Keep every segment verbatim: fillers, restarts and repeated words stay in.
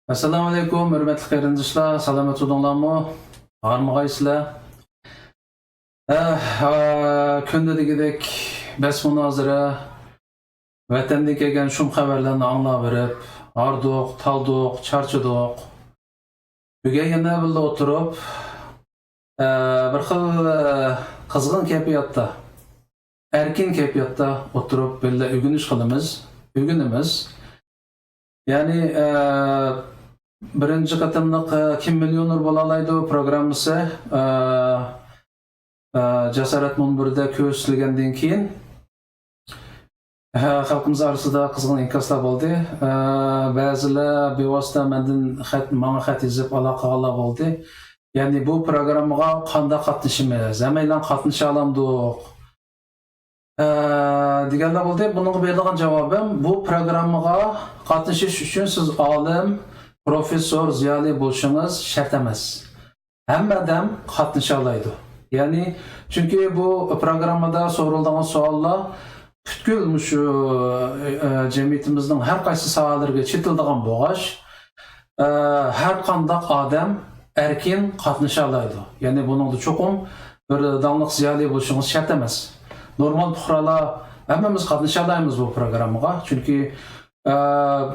ئەسسالامۇئەلەيكۇم، ھۆرمەتلىك قېرىنداشلار، سالامەت تۇردۇڭلارمۇ؟ ھارمىغايسىلەر. ئە، ئە، كۈندە دېگۈدەك بەس مۇنازىرە، ۋەتەندىن كەلگەن شۇم خەۋەرلەرنى ئاڭلاۋېرىپ، ھاردۇق، تالدۇق، چارچىدۇق. بۈگۈن يەنە بىللە ئولتۇرۇپ، ئە، بىر خىل، ئە، قىزغىن كەيپىياتتا، ئەركىن كەيپىياتتا ئولتۇرۇپ بىللە ئۆگىنىش قىلىمىز، ئۆگىنىمىز. يەنى، ئە، بىرىنچى قېتىملىق، ئە، كىم مىليونېر بولالايدۇ پروگراممىسى، ئە، ئە، جاسارەت مۇنبىرىدە كۆرسىتىلگەندىن كېيىن، ئە، خەلقىمىز ئارىسىدا قىزغىن ئىنكاسلار بولدى. ئە، بەزىلەر بىۋاسىتە مەندىن خەت، ماڭا خەت يېزىپ ئالاقە قىلغانلار بولدى. يەنى بۇ پروگراممىغا قانداق قاتنىشىمىز؟ ھەممەيلەن قاتنىشالامدۇق؟ ئە، دېگەنلەر بولدى. بۇنىڭغا بېرىدىغان جاۋابىم، بۇ پروگراممىغا قاتنىشىش ئۈچۈن سىز ئالىم، پروفېسسور، زىيالىي بولۇشىڭىز شەرت ئەمەس. ھەممە ئادەم قاتنىشالايدۇ. يەنى، چۈنكى بۇ پروگراممىدا سورىلىدىغان سوئاللار پۈتكۈل مۇشۇ، ئە، جەمئىيىتىمىزنىڭ ھەر قايسى ساھەلىرىگە چېتىلىدىغان بولغاچ، ئە، ھەر قانداق ئادەم ئەركىن قاتنىشالايدۇ. يەنى بۇنىڭدا چوقۇم بىر داڭلىق زىيالىي بولۇشىڭىز شەرت ئەمەس. نورمال پۇقرالار ھەممىمىز قاتنىشالايمىز بۇ پروگراممىغا. چۈنكى، ئە،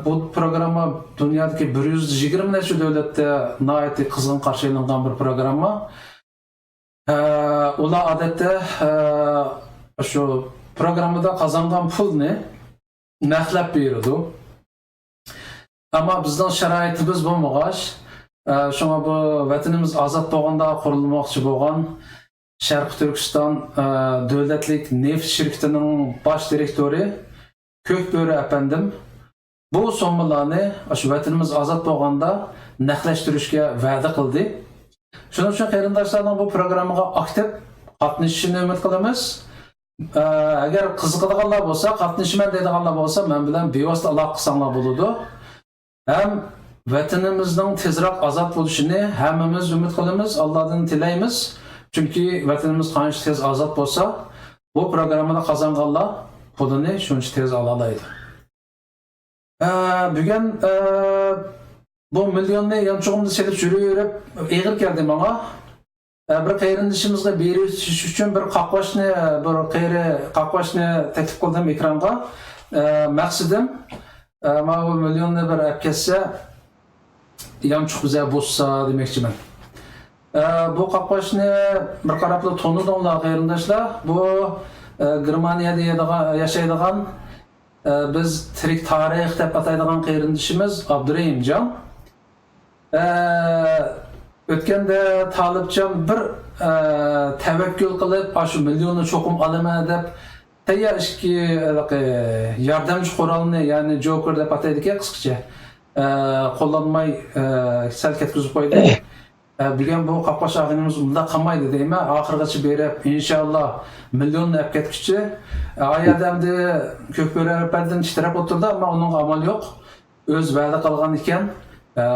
بۇ پروگرامما دۇنيادىكى بىر يۈز يىگىرمە نەچچە دۆلەتتە ناھايىتى قىزغىن قارشى ئېلىنغان بىر پروگرامما. ئە، ئۇلار ئادەتتە، ئە، شۇ پروگراممىدا قازانغان پۇلنى نەقلەپ بېرىدۇ. ئەمما بىزنىڭ شارائىتىمىز بولمىغاچ، ئە، شۇڭا بۇ ۋەتىنىمىز ئازاد بولغاندا قۇرۇلماقچى بولغان شەرقىي تۈركىستان، ئە، دۆلەتلىك نېفىت شىركىتىنىڭ باش دىرېكتورى كۆكبۆرە ئەپەندىم بۇ سوممىلارنى ئاشۇ ۋەتىنىمىز ئازاد بولغاندا نەقلەشتۈرۈشكە ۋەدە قىلدى. شۇنىڭ ئۈچۈن قېرىنداشلارنىڭ بۇ پروگراممىغا ئاكتىپ قاتنىشىشىنى ئۈمىد قىلىمىز. ئە، ئەگەر قىزىقىدىغانلار بولسا، قاتنىشىمەن دەيدىغانلار بولسا، مەن بىلەن بىۋاسىتە ئالاقە قىلساڭلار بولىدۇ. ھەم ۋەتىنىمىزنىڭ تېزراق ئازاد بولۇشىنى ھەممىمىز ئۈمىد قىلىمىز، ئاللادىن تىلەيمىز. چۈنكى ۋەتىنىمىز قانچە تېز ئازاد بولسا، بۇ پروگراممىنى قازانغانلار پۇلىنى شۇنچە تېز ئالالايدۇ. ئە، بۈگۈن، ئە، بۇ مىليوننى يانچۇقۇمدا سېلىپ يۈرۈۋېرىپ ئېغىر كەلدى ماڭا. ئە، بىر قېرىندىشىمىزغا بېرىۋېتىش ئۈچۈن بىر قاقباچنى، بىر قېرى قاقباچنى تەكلىپ قىلدىم ئېكرانغا. ئە، مەقسىتىم، ئە، ماۋۇ مىليوننى بىر ئەپ كەتسە، يانچۇق بىزە بوشىسا دېمەكچىمەن. ئە، بۇ قاقباچنى بىر قاراپلا تونۇدۇڭلار، قېرىنداشلار. بۇ، ئە، گېرمانىيەدە يەيدىغان، ياشايدىغان، ئە، بىز تىرىك تارىخ دەپ ئاتايدىغان قېرىندىشىمىز ئابدۇرېھىمجان. ئە، ئۆتكەندە تالىپجان بىر، ئە، تەۋەككۈل قىلىپ، ئاشۇ مىليوننى چوقۇم ئالىمەن دەپ، تەييار ئىككى، ھېلىقى، ياردەمچى قورالنى، يەنى جوكېر دەپ ئاتايدىكەن قىسقىچە، ئە، قوللانماي، ئە، سەل كەتكۈزۈپ قويدى. ئە، بۈگۈن بۇ قاقباچ ئاغىنىمىز ئۇنداق قىلمايدۇ دەيمەن. ئاخىرغىچە بېرىپ، ئىنشاللا، مىليوننى ئەپ كەتكۈچە. ئە، ئايەردە ئەمدى كۆكبۆرە ئەپەندىم تىترەپ ئولتۇرىدۇ، ئەمما ئۇنىڭغا ئامال يوق. ئۆزى ۋەدە قىلغان ئىكەن، ئە،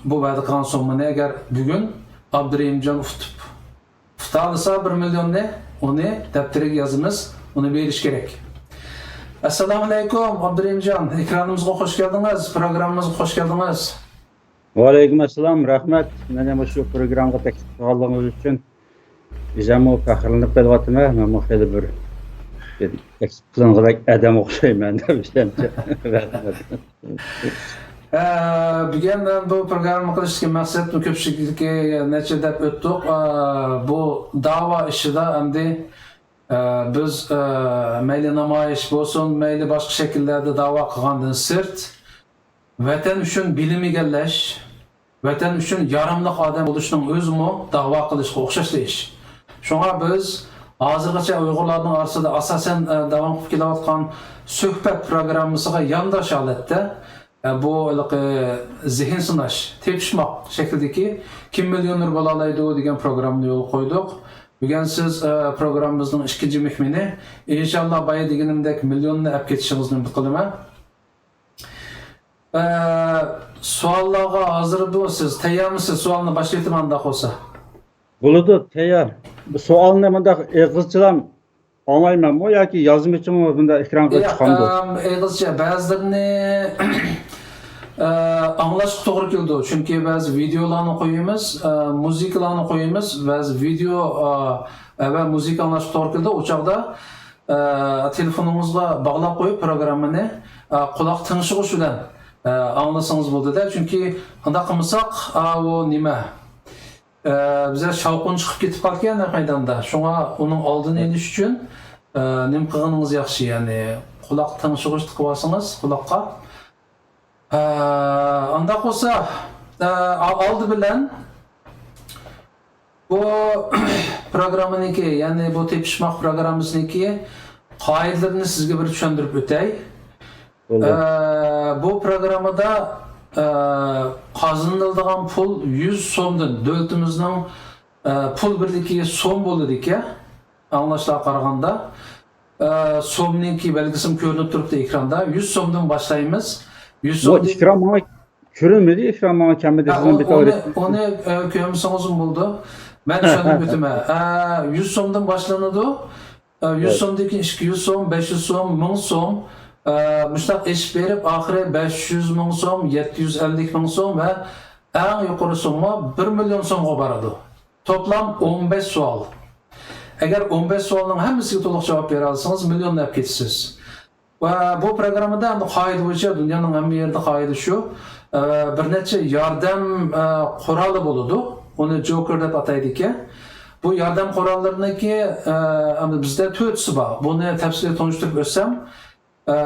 بۇ ۋەدە قىلغان سوممىنى ئەگەر بۈگۈن ئابدۇرېھىمجان ئۇتۇپ، ئۇتالىسا بىر مىليوننى، ئۇنى دەپتىرىگە يازىمىز، ئۇنى بېرىش كېرەك. ئەسسالامۇئەلەيكۇم، ئابدۇرېھىمجان، ئېكرانىمىزغا خوش كەلدىڭىز، پروگراممىمىزغا خوش كەلدىڭىز. ۋەئەلەيكۇم ئەسسالام، رەھمەت. مېنى مۇشۇ پروگراممىغا تەكلىپ قىلغانلىقىڭىز ئۈچۈن. ئۆزۈممۇ پەخىرلىنىپ قېلىۋاتىمەن، مەنمۇ خېلى بىر تەكلىپ قىلىنغۇدەك ئادەم ئوخشايمەن دەپ ئىشەنچ. رەھمەت. ئە، بۈگۈن مەن بۇ پروگرامما قىلىشتىكى مەقسەت، كۆپچىلىككە نەچچە دەپ ئۆتتۇق. ئە، بۇ داۋا ئىشىدا ئەمدى، ئە، بىز، ئە، مەيلى نامايىش بولسۇن، مەيلى باشقا شەكىللەردە داۋا قىلغاندىن سىرت، ۋەتەن ئۈچۈن بىلىم ئىگىلەش، ۋەتەن ئۈچۈن ياراملىق ئادەم بولۇشنىڭ ئۆزىمۇ داۋا قىلىشقا ئوخشاشلا ئىش. شۇڭا بىز ھازىرغىچە ئۇيغۇرلارنىڭ ئارىسىدا ئاساسەن، ئە، داۋام قىلىپ كېلىۋاتقان سۆھبەت پروگراممىسىغا يانداش ھالەتتە، ئە، بۇ ھېلىقى زېھىن سىناش، تېپىشماق شەكلىدىكى كىم مىليونېر بولالايدۇ دېگەن پروگراممىنى يولغا قويدۇق. بۈگۈن سىز، ئە، پروگراممىمىزنىڭ ئىككىنچى مېھمىنى. ئىنشاللا بايا دېگىنىمدەك مىليوننى ئەپ كېتىشىڭىزنى ئۈمىد قىلىمەن. ئە، سوئاللارغا ھازىرمۇ سىز؟ تەييارمۇسىز؟ سوئالنى باشلىۋېتىمەن ئۇنداق بولسا. بولىدۇ، تەييار. سوئالنى مۇنداق ئېغىزچىلا ئاڭلايمەنمۇ ياكى يازمىچىمۇ بۇنداق ئېكرانغا ياق، چىقامدۇ؟ ئەم، ئېغىزچە بەزىلىرىنى ئاڭلاشقا توغرا كېلىدۇ، چۈنكى بەزى ۋىدېئولارنى قويىمىز، ئە، مۇزىكىلارنى قويىمىز، بەزى ۋىدېئو، ئە، ۋە مۇزىكا ئاڭلاشقا توغرا كېلىدۇ. ئۇ چاغدا، ئە، تېلېفونىڭىزغا باغلاپ قويۇپ پروگراممىنى، ئە، قۇلاق تىڭشىغۇچ بىلەن، ئە، ئاڭلىسىڭىز بولىدۇ-دە، چۈنكى ئۇنداق قىلمىساق، ئە، ئۇ نېمە، ئە، بىزدە شاۋقۇن چىقىپ كېتىپ قالىدىكەن نەق مەيداندا. شۇڭا ئۇنىڭ ئالدىنى ئېلىش ئۈچۈن، ئە، نېمە قىلغىنىڭىز ياخشى، يەنى قۇلاق تىڭشىغۇچ تىقىۋالسىڭىز قۇلاققا. ئە، ئانداق بولسا، ئە، ئا-، ئالدى بىلەن بۇ پروگراممىنىڭكى، يەنى بۇ تېپىشماق پروگراممىسىنىڭكى قائىدىلىرىنى سىزگە بىر چۈشەندۈرۈپ ئۆتەي. بولدى. ئە، بۇ پروگراممىدا، ئە، قازىنىلىدىغان پۇل يۈز سومدىن، دۆلىتىمىزنىڭ، ئە، پۇل بىرلىكى سوم بولىدىكەن، ئاڭلاشلارغا قارىغاندا. ئە، سومنىڭكى بەلگىسىمۇ كۆرۈنۈپ تۇرۇپتۇ ئېكراندا. يۈز سومدىن باشلايمىز. يۈز بۇ سومدىن ئېكران ماڭا كۆرۈنمىدى، ئېكران ماڭا كەلمىدى. ھە، سىزنىڭ ئۇ-، بىر ئۇنى، ئۇنى، ئە، كۆرمىسىڭىزمۇ بولىدۇ. مەن چۈشەندۈرۈپ ئۆتىمەن. ئە، يۈز سومدىن باشلىنىدۇ. ئە، يۈز سومدىن كېيىن ئىككى يۈز سوم، بەش يۈز سوم، مىڭ سوم، ئە، مۇشۇنداق ئېشىپ بېرىپ، ئاخىرى بەش يۈز مىڭ سوم، يەتتە يۈز ئەللىك مىڭ سوم ۋە ئەڭ يۇقىرى سومما بىر مىليون سومغا بارىدۇ. توپلام ئون بەش سوئال. ئەگەر ئون بەش سوئالنىڭ ھەممىسىگە تولۇق جاۋاب بېرەلىسىڭىز، مىليوننى ئېلىپ كېتىسىز. ۋە بۇ پروگراممىدا ئەمدى قائىدە بويىچە، دۇنيانىڭ ھەممە يېرىدە قائىدە شۇ، ئە، بىر نەچچە ياردەم، ئە، قورالى بولىدۇ. ئۇنى جوكېر دەپ ئاتايدىكەن. بۇ ياردەم قوراللىرىنىڭكى، ئە، ئەمدى بىزدە تۆتىسى بار. بۇنى تەپسىلىي تونۇشتۇرۇپ ئۆتسەم، ئە،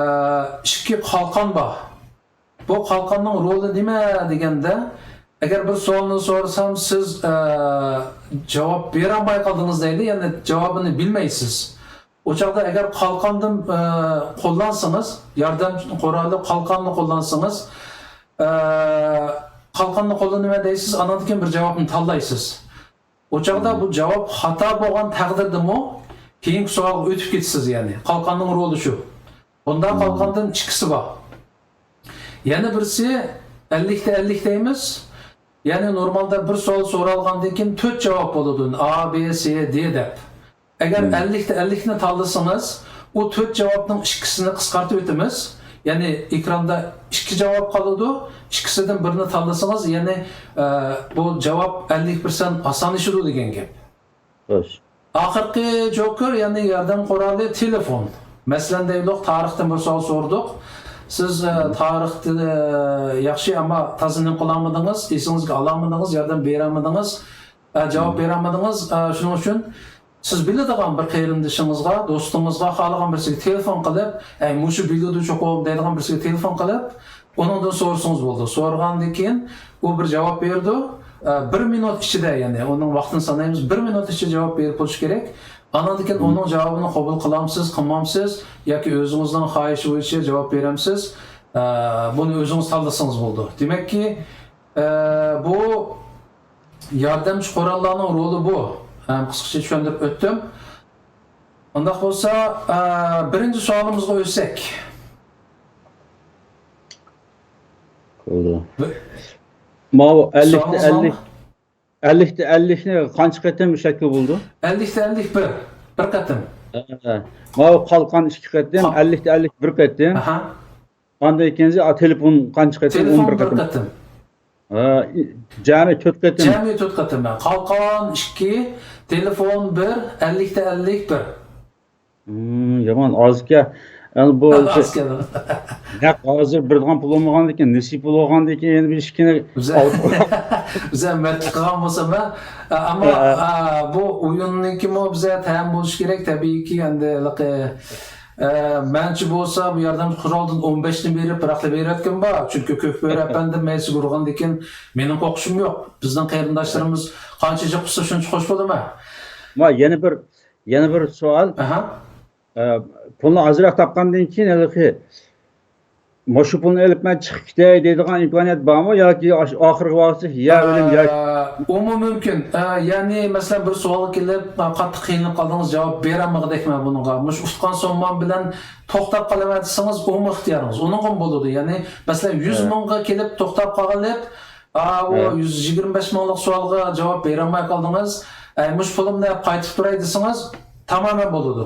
ئىككى قالقان بار. بۇ قالقاننىڭ رولى نېمە دېگەندە، ئەگەر بىر سوئالنى سورىسام، سىز، ئە، جاۋاب بېرەلمەي قالدىڭىز دەيدۇ، يەنى جاۋابىنى بىلمەيسىز. ئۇ چاغدا ئەگەر قالقاندىن، ئە، قوللانسىڭىز، ياردەم قورالى قالقاننى قوللانسىڭىز، ئە، قالقاننى قوللىنىمەن دەيسىز، ئاناندىن كېيىن بىر جاۋابنى تاللايسىز. ئۇ چاغدا بۇ جاۋاب خاتا بولغان تەقدىردىمۇ كېيىنكى سوئالغا ئۆتۈپ كېتىسىز، يەنى قالقاننىڭ رولى شۇ. بۇنداق قالقاندىن ئىككىسى بار. يەنە بىرسى ئەللىكتە ئەللىك دەيمىز. يەنى نورمالدا بىر سوئال سورالغاندىن كېيىن تۆت جاۋاب بولىدۇ، ئا، بى، سى، دې دەپ. ئەگەر ئەللىكتە ئەللىكنى تاللىسىڭىز، ئۇ تۆت جاۋابنىڭ ئىككىسىنى قىسقارتىۋېتىمىز. يەنى ئېكراندا ئىككى جاۋاب قالىدۇ، ئىككىسىدىن بىرىنى تاللىسىڭىز، يەنى، ئە، بۇ جاۋاب ئەللىك پىرسەنت ئاسانلىشىدۇ دېگەن گەپ. خوش. ئاخىرقى جوكېر، يەنى ياردەم قورالى تېلېفون. مەسىلەن دەيلۇق، تارىختىن بىر سوئال سورىدۇق. سىز، ئە، تارىختا، ئە، ياخشى، ئەمما تازا نېمە قىلالمىدىڭىز، ئېسىڭىزگە ئالالمىدىڭىز، ياردەم بېرەلمىدىڭىز، ئە، جاۋاب بېرەلمىدىڭىز. ئە، شۇنىڭ ئۈچۈن سىز بىلىدىغان بىر قېرىندىشىڭىزغا، دوستىڭىزغا، خالىغان بىرسىگە تېلېفون قىلىپ، ئەي، مۇشۇ بىلىدۇ چوقۇم دەيدىغان بىرسىگە تېلېفون قىلىپ، ئۇنىڭدىن سورىسىڭىز بولىدۇ. سورىغاندىن كېيىن ئۇ بىر جاۋاب بېرىدۇ. ئە، بىر مىنۇت ئىچىدە، يەنى ئۇنىڭ ۋاقتىنى سانايمىز، بىر مىنۇت ئىچىدە جاۋاب بېرىپ بولۇشى كېرەك. ئاناندىن كېيىن ئۇنىڭ جاۋابىنى قوبۇل قىلامسىز، قىلمامسىز ياكى ئۆزىڭىزنىڭ خاھىشى بويىچە جاۋاب بېرەمسىز، ئە، بۇنى ئۆزىڭىز تاللىسىڭىز بولىدۇ. دېمەككى، ئە، بۇ ياردەمچى قوراللارنىڭ رولى بۇ. ھەم قىسقىچە چۈشەندۈرۈپ ئۆتتۈم. ئۇنداق بولسا، ئە، بىرىنچى سوئالىمىزغا ئۆتسەك. بولدى. بىر ماۋۇ ئەللىكتە سوئالىڭىز بارمۇ؟ ئەللىك، ئەللىكتە ئەللىكنى قانچە قېتىم ئىشلەتكىلى بولىدۇ؟ ئەللىكتە ئەللىك بىر، بىر قېتىم. ھە. ماۋۇ قالقان ئىككى قېتىم، قا- ئەللىكتە ئەللىك بىر قېتىم. ئاھا. ئاندىن كېيىن، ئا، تېلېفون قانچە قېتىم؟ تېلېفون ئون بىر بىر قېتىم. قېتىم. ھە، جەمئىي تۆت قېتىم. جەمئىي تۆت قېتىم. قالقان ئىككى، تېلېفون بىر، ئەللىكتە ئەللىك بىر. ھىم، يامان ئاز ئىكەن. يەنى بۇ ئاز ئىكەن. نەق ھازىر بېرىدىغان پۇل بولمىغاندىكىن، نېسىپ بولغاندىكىن يەنە بىر ئىككىنى بىزە، ئالىپ بىزە مەردلىك قىلغان بولسا، مەن، ئەمما، ھە، ھە. ئە، بۇ ئويۇننىڭكىمۇ بىزە تەم بولۇشى كېرەك، تەبىئىيكى، ئەمدى ھېلىقى، ئە، مەنچە بولسا بۇ ياردەم قورالدىن ئون بەشنى بېرىپ، بىراقلا بېرىۋەتكەن بار. چۈنكى كۆكبۆرە ئەپەندىم مەيسىگە ئۇرغاندىكىن مېنىڭ قورقۇشۇم يوق. بىزنىڭ قېرىنداشلىرىمىز قانچە جىق قىلسا شۇنچە خوش بولىمەن. ما، يەنە بىر، يەنە بىر سوئال. ئاھا. ئە، پۇلنى ئازراق تاپقاندىن كېيىن ھېلىقى، مۇشۇ پۇلنى ئېلىپ مەن چىقىپ كېتەي دەيدىغان ئىمكانىيەت بارمۇ ياكى ئاش-، ئاخىرقى ۋاقىتتا يا ئۆلۈم يا ئە، ئۇمۇ مۇمكىن. ئە، يەنى مەسىلەن بىر سوئالغا كېلىپ، ئە، قاتتىق قىينىلىپ قالدىڭىز، جاۋاب بېرەلمىگۈدەكمەن بۇنىڭغا. مۇشۇ ئۇتقان سوممام بىلەن توختاپ قالىمەن دېسىڭىز، ئۇمۇ ئىختىيارىڭىز. ئۇنىڭغىمۇ بولىدۇ. يەنى مەسىلەن يۈز مىڭغا كېلىپ توختاپ قالغىلى، ئا، ئۇ يۈز يىگىرمە بەش مىڭلىق سوئالغا جاۋاب بېرەلمەي قالدىڭىز. ئەي، مۇشۇ پۇلۇمنى قايتۇرۇپ تۇراي دېسىڭىز، تامامەن بولىدۇ.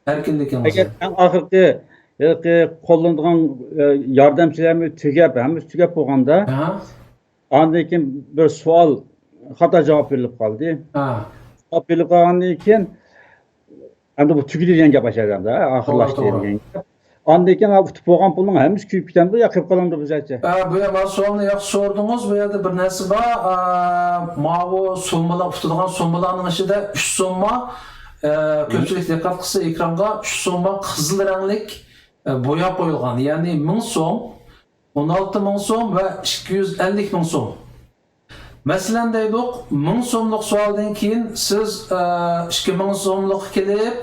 ئەركىنلىكىڭىز. ئەگەر ئەڭ ئاخىرقى ھېلىقى قوللىنىدىغان، ئە، ياردەمچىلەرمۇ تۈگەپ، ھەممىسى تۈگەپ بولغاندا، ھە؟ ئاندىن كېيىن بىر سوئال خاتا جاۋاب بېرىلىپ قالدى. ھە. جاۋاب بېرىلىپ قالغاندىن كېيىن، ئەمدى بۇ تۈگىدى دېگەن گەپ ئاشۇ يەردە، ئاخىرلاشتى توغرا، توغرا. دېگەن گەپ. ئاندىن كېيىن ئۇتۇپ بولغان پۇلنىڭ ھەممىسى كۆيۈپ كېتەمدۇ يا قېلىپ قالامدۇ بىزچە؟ ھە، بۇ يەر مانا سوئالنى ياخشى سورىدىڭىز. بۇ يەردە بىر نەرسە بار. ئە، ماۋۇ سوممىلار، ئۇتىدىغان سوممىلارنىڭ ئىچىدە ئۈچ سومما، ئە، كۆپچىلىك دىققەت قىلسا ئېكرانغا، ئۈچ سومما قىزىل رەڭلىك، ئە، بوياپ قويۇلغان. يەنى مىڭ سوم، ئون ئالتە مىڭ سوم ۋە ئىككى يۈز ئەللىك مىڭ سوم. مەسىلەن، دەيدۇق، مىڭ سوملۇق سوئالدىن كېيىن سىز، ئە، ئىككى مىڭ سوملۇققا كېلىپ،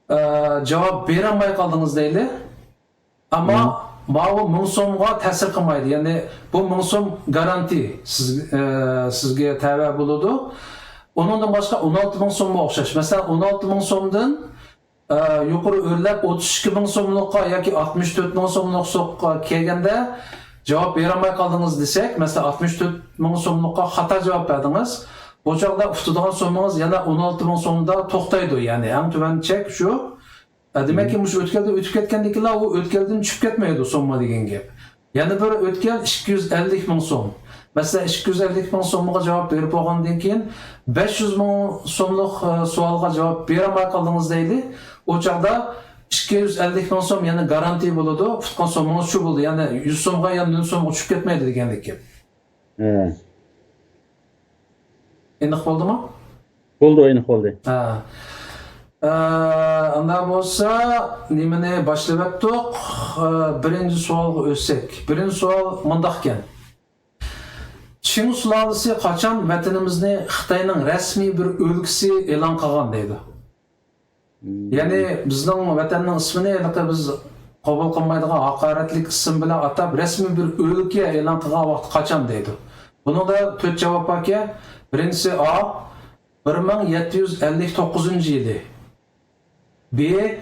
ئە، جاۋاب بېرەلمەي قالدىڭىز دەيلى. ئەمما مم. ماۋۇ مىڭ سومغا تەسىر قىلمايدۇ. يەنى بۇ مىڭ سوم گارانتى سىز، ئە، سىزگە تەۋە بولىدۇ. ئۇنىڭدىن باشقا ئون ئالتە مىڭ سوممۇ ئوخشاش. مەسىلەن، ئون ئالتە مىڭ سومدىن ئە، يۇقىرى ئۆرلەپ ئوتتۇز ئىككى مىڭ سوملۇققا ياكى ئاتمىش تۆت مىڭ سوملۇققا كەلگەندە جاۋاب بېرەلمەي قالدىڭىز دېسەك، مەسىلەن، ئاتمىش تۆت مىڭ سوملۇققا خاتا جاۋاب بەردىڭىز، بۇ چاغدا ئۇتىدىغان سوممىڭىز يەنە ئون ئالتە مىڭ سومدا توختايدۇ. يەنى ئەڭ تۆۋەن چەك شۇ. ئە، دېمەككى، مم. مۇشۇ ئۆتكەلدىن ئۆتۈپ كەتكەندىن كېيىنلا ئۇ ئۆتكەلدىن چۈشۈپ كەتمەيدۇ سومما دېگەن گەپ. يەنە بىر ئۆتكەل ئىككى يۈز ئەللىك مىڭ سوم. مەسىلەن، ئىككى يۈز ئەللىك مىڭ سومغا جاۋاب بېرىپ بولغاندىن كېيىن، بەش يۈز مىڭ سوملۇق، ئە، سوئالغا جاۋاب بېرەلمەي قالدىڭىز دەيلى. ئۇ چاغدا ئىككى يۈز ئەللىك مىڭ سوم يەنە گارانتىي بولىدۇ. ئۇتقان سوممىڭىز شۇ بولدى. يەنە يۈز سومغا يا نۆل سومغا چۈشۈپ كەتمەيدۇ دېگەندەك گەپ. ھە. ئېنىق بولدىمۇ؟ بولدى، ئېنىق بولدى. ھە. ئە، ئانداق بولسا، نېمىنى باشلىۋەتتۇق؟ ئە، بىرىنچى سوئالغا ئۆتسەك. بىرىنچى سوئال مۇنداقكەن. چىڭ سۇلالىسى قاچان ۋەتىنىمىزنى خىتاينىڭ رەسمىي بىر ئۆلكىسى ئېلان قىلغان دەيدۇ. مم. يەنى بىزنىڭ ۋەتەننىڭ ئىسمىنى ھېلىقى بىز قوبۇل قىلمايدىغان ھاقارەتلىك ئىسىم بىلەن ئاتاپ، رەسمىي بىر ئۆلكە ئېلان قىلغان ۋاقتى قاچان دەيدۇ. بۇنىڭدا تۆت جاۋاب باركەن. بىرىنچىسى ئا، بىر مىڭ يەتتە يۈز ئەللىك توققۇزىنچى يىلى. بى،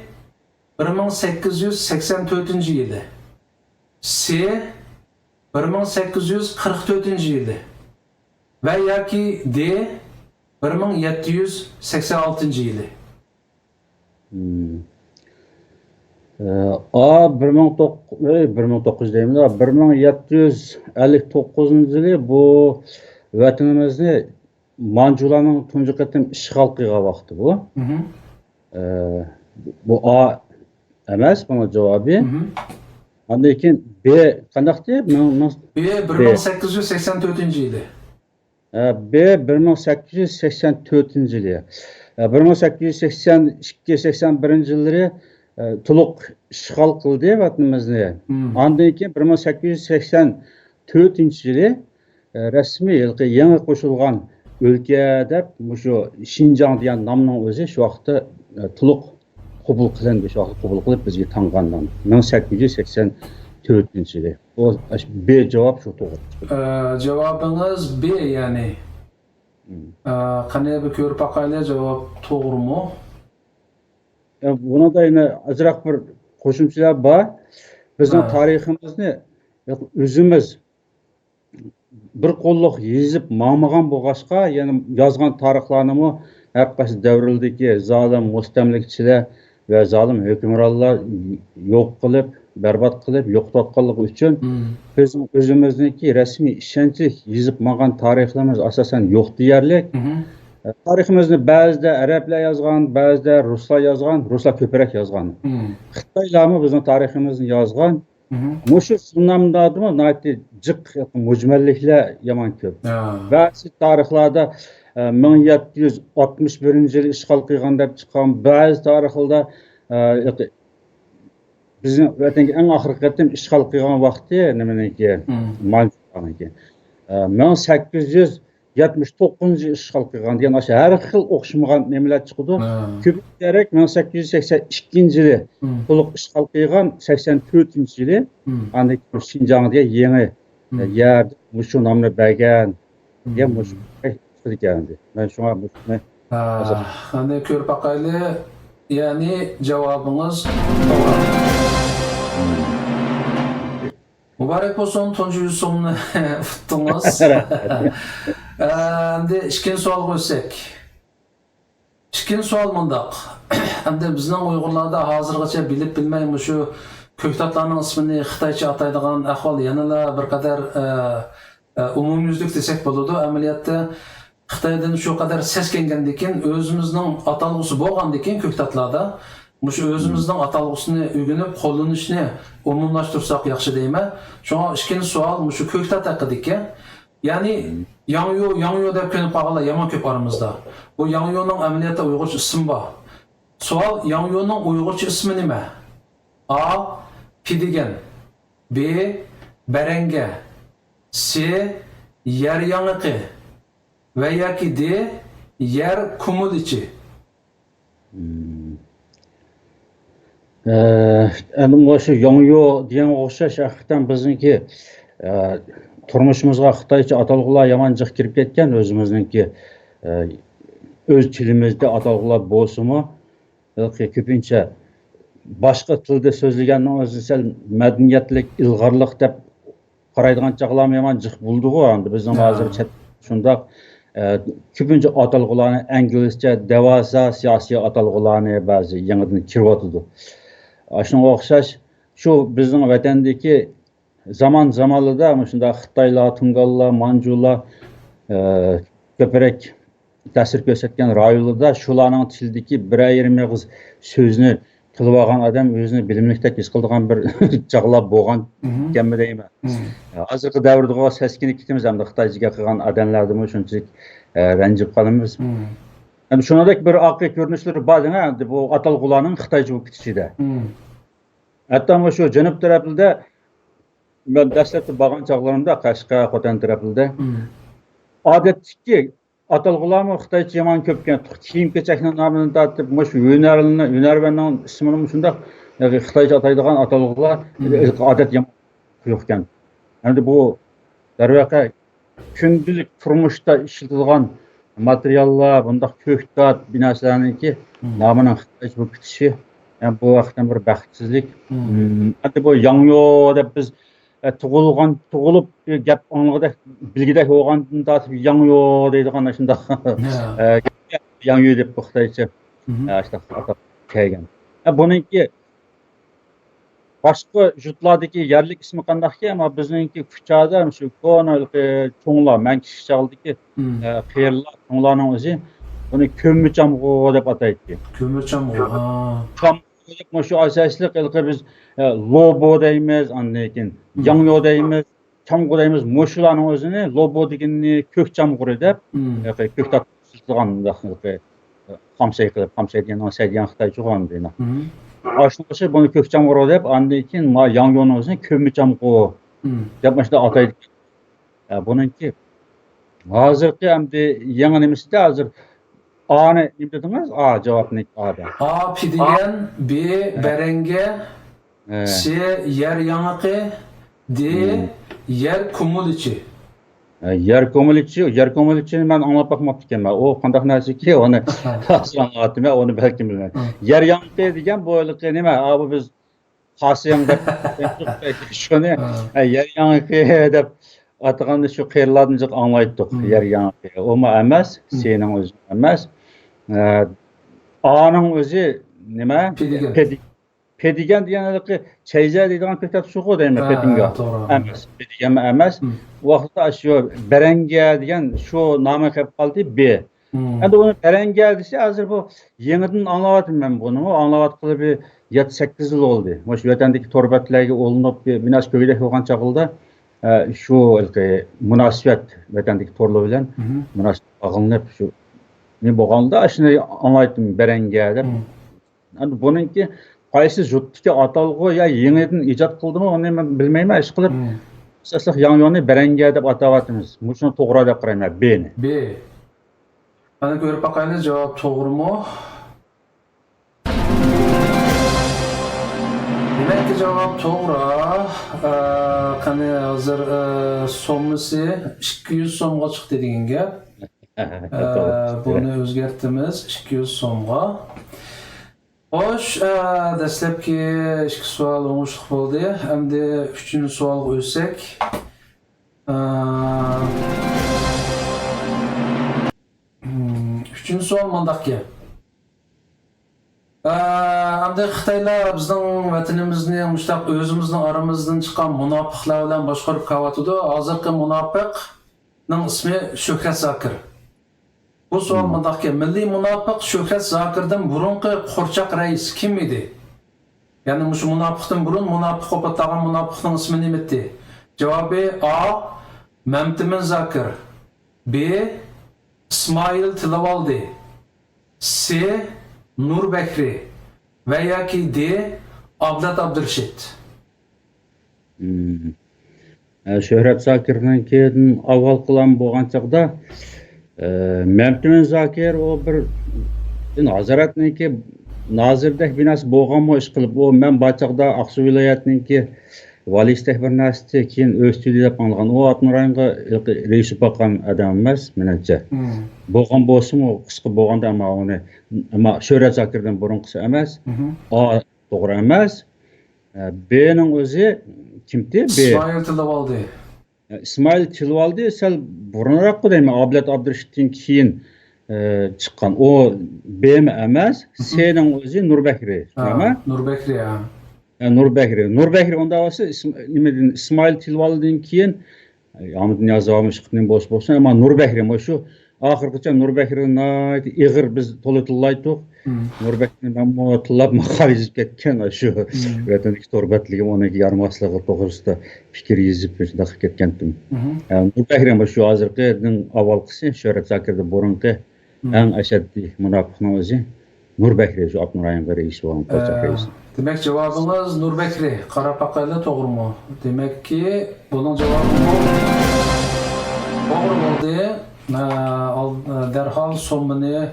بىر مىڭ سەككىز يۈز سەكسەن تۆتىنچى يىلى. سى، بىر مىڭ سەككىز يۈز قىرىق تۆتىنچى يىلى. ۋە ياكى دى، بىر مىڭ يەتتە يۈز سەكسەن ئالتىنچى يىلى. مم. ئە، ئا، بىر مىڭ توققۇز، ئەي، بىر مىڭ توققۇز يۈز دەيمەن، بىر مىڭ يەتتە يۈز ئەللىك توققۇزىنچى يىلى بۇ ۋەتىنىمىزنى مانجۇلارنىڭ تۇنجى قېتىم ئىشغال قىلغان ۋاقتى بۇ. مھم. ئە، بۇ ئا ئەمەس، بۇنىڭ جاۋابى. مھم. ئاندىن كېيىن بى قانداقتى؟ مىڭ، مىڭ، بى، بى. بىر مىڭ سەككىز يۈز سەكسەن تۆتىنچى يىلى. ئە، بى، بىر مىڭ سەككىز يۈز سەكسەن تۆتىنچى يىلى. ئە، بىر مىڭ سەككىز يۈز سەكسەن ئىككى، سەكسەن بىرىنچى يىللىرى، ئە، تولۇق ئىشغال قىلدى ۋەتىنىمىزنى. مم. ئاندىن كېيىن بىر مىڭ سەككىز يۈز سەكسەن تۆتىنچى يىلى، ئە، رەسمىي ھېلىقى يېڭى قوشۇلغان ئۆلكە دەپ مۇشۇ شىنجاڭ دېگەن نامنىڭ ئۆزى شۇ ۋاقىتتا، ئە، تولۇق قوبۇل قىلىندى، شۇ ۋاقىت قوبۇل قىلىپ بىزگە تاڭغاندىن مىڭ سەككىز يۈز سەكسەن تۆتىنچى يىلى. بۇ، ئاشۇ بى جاۋاب شۇ توغرا چىقىدۇ. ئە، جاۋابىڭىز بى، يەنى. مم. ئە، قېنى بىر كۆرۈپ باقايلى، جاۋاب توغرىمۇ؟ ئە، بۇنىڭدا يەنە ئازراق بىر قوشۇمچىلار بار. بىزنىڭ ھە. تارىخىمىزنى ئۆزىمىز بىر قوللۇق يېزىپ ماڭمىغان بولغاچقا، يەنە يازغان تارىخلارنىمۇ ھەر قايسى دەۋرلىدىكى زالىم مۇستەملىكىچىلەر ۋە زالىم ھۆكۈمرانلار يوق قىلىپ، بەربات قىلىپ، يوقىتىۋاتقانلىقى ئۈچۈن، مم. بىزنىڭ ئۆزىمىزنىڭكى رەسمىي ئىشەنچلىك يېزىپ ماڭغان تارىخلىرىمىز ئاساسەن يوق دېيەرلىك. مم. تارىخىمىزنى بەزىدە ئەرەبلەر يازغان، بەزىدە رۇسلار يازغان، رۇسلار كۆپرەك يازغان. مم. خىتايلارمۇ بىزنىڭ تارىخىمىزنى يازغان. مھم. مۇشۇ شۇ ناملاردىمۇ ناھايىتى جىق مۇجمەللىكلەر يامان كۆپ. ھە. بەزى تارىخلاردا، ئە، مىڭ يەتتە يۈز ئاتمىش بىرىنچى يىلى ئىشغال قىلغان دەپ چىققان، بەزى تارىخلاردا، ئە، بىزنىڭ ۋەتەنگە ئەڭ ئاخىرقى قېتىم ئىشغال قىلغان ۋاقتى نېمىنىڭكى؟ مم. مانجۇلارنىڭكى. ئە، مىڭ سەككىز يۈز يەتمىش توققۇزىنچى يىلى ئىشغال قىلغان دېگەن ئاشۇ ھەر خىل ئوخشىمىغان نېمىلەر چىقىدۇ. ھە. كۆپىنچە دېرەك مىڭ سەككىز يۈز سەكسەن ئىككىنچى يىلى مم. تولۇق ئىشغال قىلغان، سەكسەن تۆتىنچى يىلى مم. ئاندىن كېيىن شىنجاڭ دېگەن يېڭى، مم. ئە، يەر مۇشۇ نامنى بەرگەن دېگەن مم. مۇشۇ چىقىدىكەن. مەن شۇڭا مۇشۇنى ھە، ئەنە كۆرۈپ باقايلى. يەنى جاۋابىڭىز توغرا. مۇبارەك بولسۇن، تۇنجى يۈز سومنى ئۇتتۇڭىز. رەھمەت. ئەمدى ئىككىنچى سوئالغا ئۆتسەك. ئىككىنچى سوئال مۇنداق. ئەمدى بىزنىڭ ئۇيغۇرلاردا ھازىرغىچە بىلىپ بىلمەي مۇشۇ كۆكتاتلارنىڭ ئىسمىنى خىتايچە ئاتايدىغان ئەھۋال يەنىلا بىر قەدەر، ئە، ئە، ئومۇميۈزلۈك دېسەك بولىدۇ. ئەمەلىيەتتە خىتايدىن شۇ قەدەر سەسكەنگەندىن كېيىن، ئۆزىمىزنىڭ ئاتالغۇسى بولغاندىن كېيىن كۆكتاتلاردا مۇشۇ ئۆزىمىزنىڭ ئاتالغۇسىنى ئۆگىنىپ قوللىنىشنى ئومۇملاشتۇرساق ياخشى دەيمەن. شۇڭا ئىككىنچى سوئال مۇشۇ كۆكتات ھەققىدىكى. يەنى ياڭيۇ، ياڭيۇ دەپ كۆنۈپ قالغانلار يامان كۆپ ئارىمىزدا. بۇ ياڭيۇنىڭ ئەمەلىيەتتە ئۇيغۇرچە ئىسمى بار. سوئال، ياڭيۇنىڭ ئۇيغۇرچە ئىسمى نېمە؟ ئا، پىدىگەن. بى، بەرەڭگە. سى، يەر ياڭىقى. ۋە ياكى دى، يەر كۇمۇلىچى. مم. ئە، ئەمدى مانا شۇ ياڭيۇ دېگەنگە ئوخشاش، ھەقىقەتەن بىزنىڭكى، ئە، تۇرمۇشىمىزغا خىتايچە ئاتالغۇلار يامان جىق كىرىپ كەتكەن. ئۆزىمىزنىڭكى، ئە، ئۆز تىلىمىزدا ئاتالغۇلار بولسىمۇ، بەلكى كۆپىنچە باشقا تىلدا سۆزلىگەننىڭ ئۆزى سەل مەدەنىيەتلىك، ئىلغارلىق دەپ قارايدىغان چاغلارمۇ يامان جىق بولىدىغۇ. ئەمدى بىزنىڭ ھە. ھازىر چەت شۇنداق، ئە، كۆپىنچە ئاتالغۇلارنى ئىنگلىزچە دەۋاسا سىياسىي ئاتالغۇلارنى بەزى يېڭىدىن كىرىۋاتىدۇ. ئاشۇنىڭغا ئوخشاش شۇ بىزنىڭ ۋەتەندىكى زامان زامانلىدا مۇشۇنداق خىتايلار، تۇڭگانلار، مانجۇلار، ئە، كۆپرەك تەسىر كۆرسەتكەن رايونلىرىدا شۇلارنىڭ تىلىدىكى بىرەر يېرىم ئېغىز سۆزنى تىلىۋالغان ئادەم ئۆزىنى بىلىملىكتەك ھېس قىلىدىغان بىر چاغلار بولغان مم. ئىكەنمۇ دەيمەن. مم. ھازىرقى دەۋردىغۇ سەسكىنىپ كېتىمىز، ئەمدى خىتايچە گەپ قىلغان ئادەملەردىنمۇ شۇنچىلىك، ئە، رەنجىپ قالىمىز. مم. ئەمدى شۇنىڭدەك بىر ئارقا كۆرۈنۈشلىرى بار دېڭە، ئەمدى بۇ ئاتالغۇلارنىڭ خىتايچە بولۇپ كېتىشىدە. مم. ھەتتا مۇشۇ جەنۇب تەرەپلىدە مەن دەسلەپتە بارغان چاغلىرىمدا قەشقەر، خوتەن تەرەپلىدە مم. ئادەتتىكى ئاتالغۇلارمۇ خىتايچە يامان كۆپكەن. كىيىم-كېچەكنىڭ نامىدىن تارتىپ، مۇشۇ ھۈنەرلىنى، ھۈنەرۋەننىڭ ئىسمىنىمۇ شۇنداق، يەنى خىتايچە ئاتايدىغان ئاتالغۇلار مم. ئادەت يامان يوقكەن. ئەمدى بۇ، دەرۋەقە، كۈندىلىك تۇرمۇشتا ئىشلىتىدىغان ماتېرىياللار، بۇنداق كۆكتات، بىر نەرسىلەرنىڭكى مم. نامىنىڭ خىتايچە بولۇپ كېتىشى، يەنى بۇ ھەقىقەتەن بىر بەختسىزلىك. مم. مم، ئەمدى بۇ ياڭيۇ دەپ بىز ئە، تۇغۇلغان، تۇغۇلۇپ، گەپ ئاڭلىغۇدەك، بىلگۈدەك بولغاندىن تارتىپ ياڭيۇ دەيدىغان شۇنداق، ھە. ئە، ياڭيۇ دەپ خىتايچە، مم. ئە، شۇنداق ئاتاپ كەلگەن. ئە، بۇنىڭكى باشقا يۇرتلاردىكى يەرلىك ئىسمى قانداقكەن؟ ئەمما بىزنىڭكى كۇچادا شۇ كونا ھېلىقى چوڭلار، مەن كىچىك چاغلىدىكى، مم. ئە، قېرىلار، چوڭلارنىڭ ئۆزى بۇنى كۆممىچامغۇ دەپ ئاتايتتى. كۆممىچامغۇ، ھا. چام-، مۇشۇ ئاساسلىق ھېلىقى بىز، ئە، لوبو دەيمىز، ئاندىن كېيىن مم. ياڭيۇ دەيمىز، چامغۇ دەيمىز. مۇشۇلارنىڭ ئۆزىنى لوبو دېگىننى كۆك چامغۇرى دەپ، مم. ھېلىقى كۆكتات ئىشلىتىدىغان مۇنداق ھېلىقى، ئە، خامشەي قىلىپ، خامشەي دېگەن سەي دېگەن خىتايچىغۇ ئاندىنا. مم. ئاشۇنىڭ ئۈچۈن بۇنى كۆك چامغۇرى دەپ، ئاندىن كېيىن ما ياڭيۇنىڭ ئۆزىنى كۆممىچامغۇ مم. دەپ مۇشۇنداق ئاتايدىكەن. ئە، بۇنىڭكى ھازىرقى ئەمدى يېڭى نېمىسىدە ھازىر ئانى نېمە دېدىڭىز؟ ئا، جاۋابنى ئا دە. ئا، پىدىگەن، بى، ھە. بەرەڭگە، ھە. سى، يەر ياڭىقى، دى، مم. يەر كۇمۇلىچى. ھە، يەر كۇمۇلىچى، يەر كۇمۇلىچىنى مەن ئاڭلاپ باقماپتىكەنمەن. ئۇ قانداق نەرسىكى، ئۇنى ھازىر ئاڭلاۋاتىمەن، ئۇنى بەلكىم بىلمەيمەن. ھە. يەر ياڭىقى دېگەن بۇ ھېلىقى نېمە؟ ئا، بۇ بىز خاسىياڭ دەپ شۇنى، ھە. ئە، يەر ياڭىقى دەپ ئاتىغاننى شۇ قېرىلاردىن جىق ئاڭلايتتۇق. مم. يەر ياڭىقى. ئۇمۇ ئەمەس، مم. سىنىڭ ئۆزى ئەمەس. ئە، ئانىڭ ئۆزى نېمە؟ پىدىگەن. پىدىگەن دېگەن ھېلىقى چەيزە دەيدىغان كۆكتات شۇغۇ دەيمەن، ھە، پېتىنگا. توغرا. ئەمەس، پىدىگەنمۇ ئەمەس. مم. ئۇ ۋاقىتتا شۇ بەرەڭگە دېگەن شۇ نامى قېلىپ قالدى، بى. مم. ئەمدى ئۇنى بەرەڭگە دېسە، ھازىر بۇ يېڭىدىن ئاڭلاۋاتىمەن مەن بۇنىمۇ. ئاڭلاۋاتقىلى بىر يەتتە، سەككىز يىل بولدى. مۇشۇ ۋەتەندىكى تور بەتلەرگە ئۇلىنىپ، بىر، بىر نەرسە كۆرگۈدەك بولغان چاغلىدا، ئە، شۇ ھېلىقى مۇناسىۋەت، ۋەتەندىكى تورلار بىلەن مم. مۇناسىۋەت باغلىنىپ، شۇ نېمە بولغاندا، شۇنى ئاڭلايتتىم، بەرەڭگە دەپ. مم. ئەمدى بۇنىڭكى قايسى يۇرتتىكى ئاتالغۇ يا يېڭىدىن ئىجاد قىلدىمۇ، ئۇنى مەن بىلمەيمەن. ئىشقىلىپ، مم. ئاساسلىق ياڭيۇنى بەرەڭگە دەپ ئاتاۋاتىمىز. مۇشۇنى توغرا دەپ قارايمەن، بىنى. بى. قېنى كۆرۈپ باقايلى، جاۋاب توغرىمۇ؟ دېمەككى، جاۋاب توغرا. ئە، قېنى، ھازىر، ئە، سوممىسى ئىككى يۈز سومغا چىقتى دېگەن گەپ. ئە، توغرا. بۇنى ئۆزگەرتىمىز ئىككى يۈز سومغا. خوش، ئە، دەسلەپكى ئىككى سوئال ئوڭۇشلۇق بولدى. ئەمدى ئۈچىنچى سوئالغا ئۆتسەك. ئە، ئۈچىنچى سوئال مۇنداق گەپ. ئە، ئەمدى خىتايلار بىزنىڭ ۋەتىنىمىزنى مۇشۇنداق ئۆزىمىزنىڭ ئارىمىزدىن چىققان مۇناپىقلار بىلەن باشقۇرۇپ كېلىۋاتىدۇ. ھازىرقى مۇناپىقنىڭ ئىسمى شۆھرەت زاكىر. بۇ سوئال مۇنداقكەن، مىللىي مۇناپىق شۆھرەت زاكىردىن بۇرۇنقى قورچاق رەئىس كىم ئىدى؟ يەنى مۇشۇ مۇناپىقتىن بۇرۇن مۇناپىق بولۇپ ئاتالغان مۇناپىقنىڭ ئىسمى نېمىتى؟ جاۋابى: ئا، مەمتىمىن زاكىر، ب، ئىسمائىل تىلىۋالدى، س، نۇر بەكرى ۋە ياكى د، ئابلەت ئابدۇرېشىت. مم. ئە، شۆھرەت زاكىرنىڭكىدىن ئاۋۋالقىلام بولغان چاغدا، ئە، مەمتىمىن زاكىر ئۇ بىر ھازارەتنىڭكى نازىردەك بىناسى بولغانمۇ ئىشقىلىپ، ئۇ مەن بار چاغدا ئاقسۇ ۋىلايەتنىڭكى ۋالىيسىدەك بىر نەرسە، كېيىن ئۆستۈردى دەپ ئاڭلىغان. ئۇ ئاپتونوم رايونغا رەئىس بولۇپ باققان ئادەم ئەمەس، مېنىڭچە. مم. بولغان بولسىمۇ، قىسقا بولغاندا، ئەمما ئۇنى، ئەمما شۆھرەت زاكىردىن بۇرۇنقىسى ئەمەس. مم. ئا، توغرا ئەمەس. ئە، بنىڭ ئۆزى كىمتى؟ ب. ئىسمائىل تىلىۋالدى. ئە، ئىسمائىل تىلىۋالدى سەل بۇرۇنراققۇ دەيمەن، ئابلەت ئابدۇرېشىتتىن كېيىن، ئە، چىققان. ئۇ بمۇ ئەمەس، مم. سنىڭ ئۆزى نۇر بەكرى. ھە، شۇنداقمۇ؟ نۇر بەكرى، ھە. ئە، نۇر بەكرى. نۇر بەكرى ئۇنداق بولسا، ئىسم-، نېمىدىن، ئىسمائىل تىلىۋالدىدىن كېيىن، ئامىتنىياز ئاۋامىش قېتىم بولسا بولسۇن، ئەمما نۇر بەكرى مۇشۇ ئاخىرقىچە نۇر بەكرى ناھايىتى ئېغىر، بىز تولا تىللايتتۇق. مم. نۇر بەكرىنى مەنمۇ تىللاپ ماقالە يېزىپ كەتكەن، شۇ مم. ۋەتەندىكى تور بەتلىكىم ئۇنىڭكى يارىماسلىقى توغرىسىدا پىكىر يېزىپ شۇنداق قىلىپ كەتكەنتىم. مم. ئە، نۇر بەكرى مۇشۇ ھازىرقىنىڭ ئاۋۋالقىسى، شۆھرەت زاكىردىن بۇرۇنقى مم. ئەڭ ئەشەددىي مۇناپىقنىڭ ئۆزى. نۇر بەكرى شۇ ئاپتونوم رايونغا رەئىس بولغان قورچاق ئە، رەئىس. دېمەك، جاۋابىڭىز نۇر بەكرى. قاراپ باقايلى، توغرىمۇ؟ دېمەككى، بۇنىڭ جاۋابىمۇ توغرا بولدى. ئە، ئال-، ئە، دەرھال سوممىنى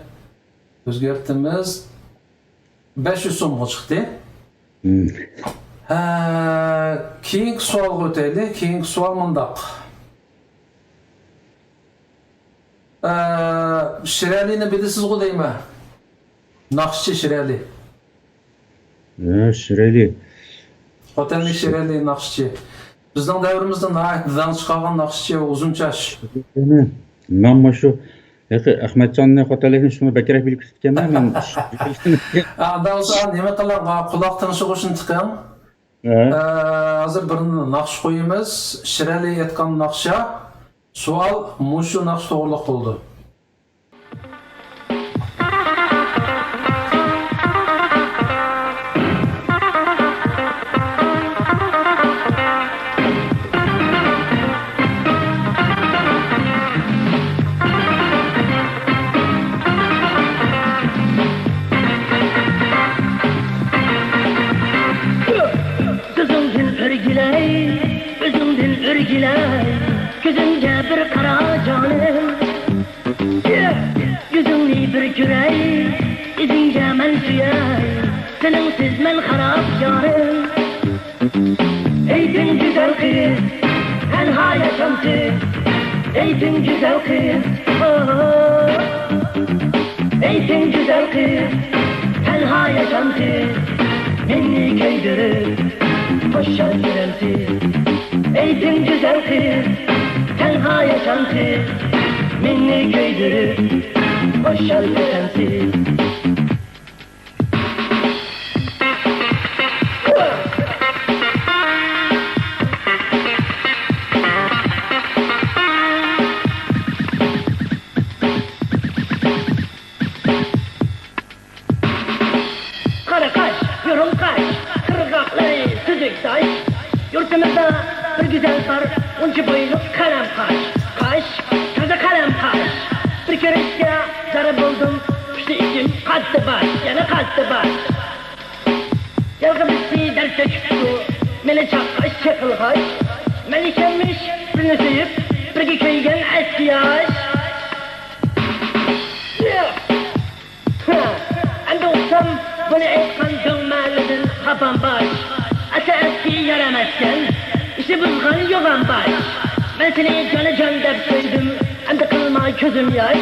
ئۆزگەرتىمىز. بەش يۈز سومغا چىقتى. مم. ھە، كېيىنكى سوئالغا ئۆتەيلى. كېيىنكى سوئال مۇنداق. ئە، شىرئەلىنى بىلىسىزغۇ دەيمەن. ناخشىچى شىرئەلى. ھە، شىرئەلى. خوتەنلىك شىرئەلى ناخشىچى. بىزنىڭ دەۋرىمىزدە ناھايىتى داڭ چىقارغان ناخشىچى، ئۇزۇن چاچ. مەن مۇشۇ ھېلىقى ئەخمەتجاننى، خوتەنلىكنى شۇنى بەكرەك بىلىپ كېتىپتىكەنمەن مەن. ئا، ئۇنداق بولسا نېمە قىلىڭ، قۇلاق تىڭشىغۇچنى تىقىڭ. ھە. ئە، ھازىر بىر ناخشا قويىمىز. شىرئەلى ئېيتقان ناخشا. سوئال مۇشۇ ناخشا توغرىلىق بولىدۇ. كۆزۈڭدىن ئۆرگىلەي، ئۆزۈڭدىن ئۆرگىلەي، كۆزۈڭگە بىر قارا جانىم. يۈزۈڭنى بىر كۆرەي، ئىزىڭگە مەن سۆيەي، سېنىڭسىز مەن خاراب يارىم. ئېيتىڭ گۈزەل قىز، تەنھا ياشامسىز؟ ئېيتىڭ گۈزەل قىز، ئوھ. ئېيتىڭ گۈزەل قىز، تەنھا ياشامسىز؟ مېنى كۆيدۈرۈپ، خۇشال يۈرەمسىز؟ ئېيتىڭ گۈزەل قىز، تەنھا ياشامسىز؟ مېنى كۆيدۈرۈپ، خۇشال يۈرەمسىز؟ قارا قاش، يۇرۇڭ قاش، قىرغاقلىرى سۈزۈك تاش. يۇرتىمىزدا بىر گۈزەل بار، ئۇنچە بويلۇق قەلەم قاش. قاش، تازا قەلەم قاش. بىر كۆرۈشكە زار بولدۇم، پۇشتى ئىچىم قاتتى باش، يەنە قاتتى باش. يالغىزىچى دەرد تۆكۈپتۇ، مېنى چاققاچ چېقىلغاچ. مەن ئىكەنمىش بىرنى سۆيۈپ، بىرگە كۆيگەن ئەسكى ياش. ھە، ئەمدى ئۇقسام بۇنى ئېيتقان دۆڭمەلىدىن خاپام باش. ئەسلى ئەسكى يار ئەمەسكەن، ئىشنى بۇزغان يوغان باش. مەن سېنى جانىجان دەپ سۆيدۈم، ئەمدى قىلما كۆزۈم ياش،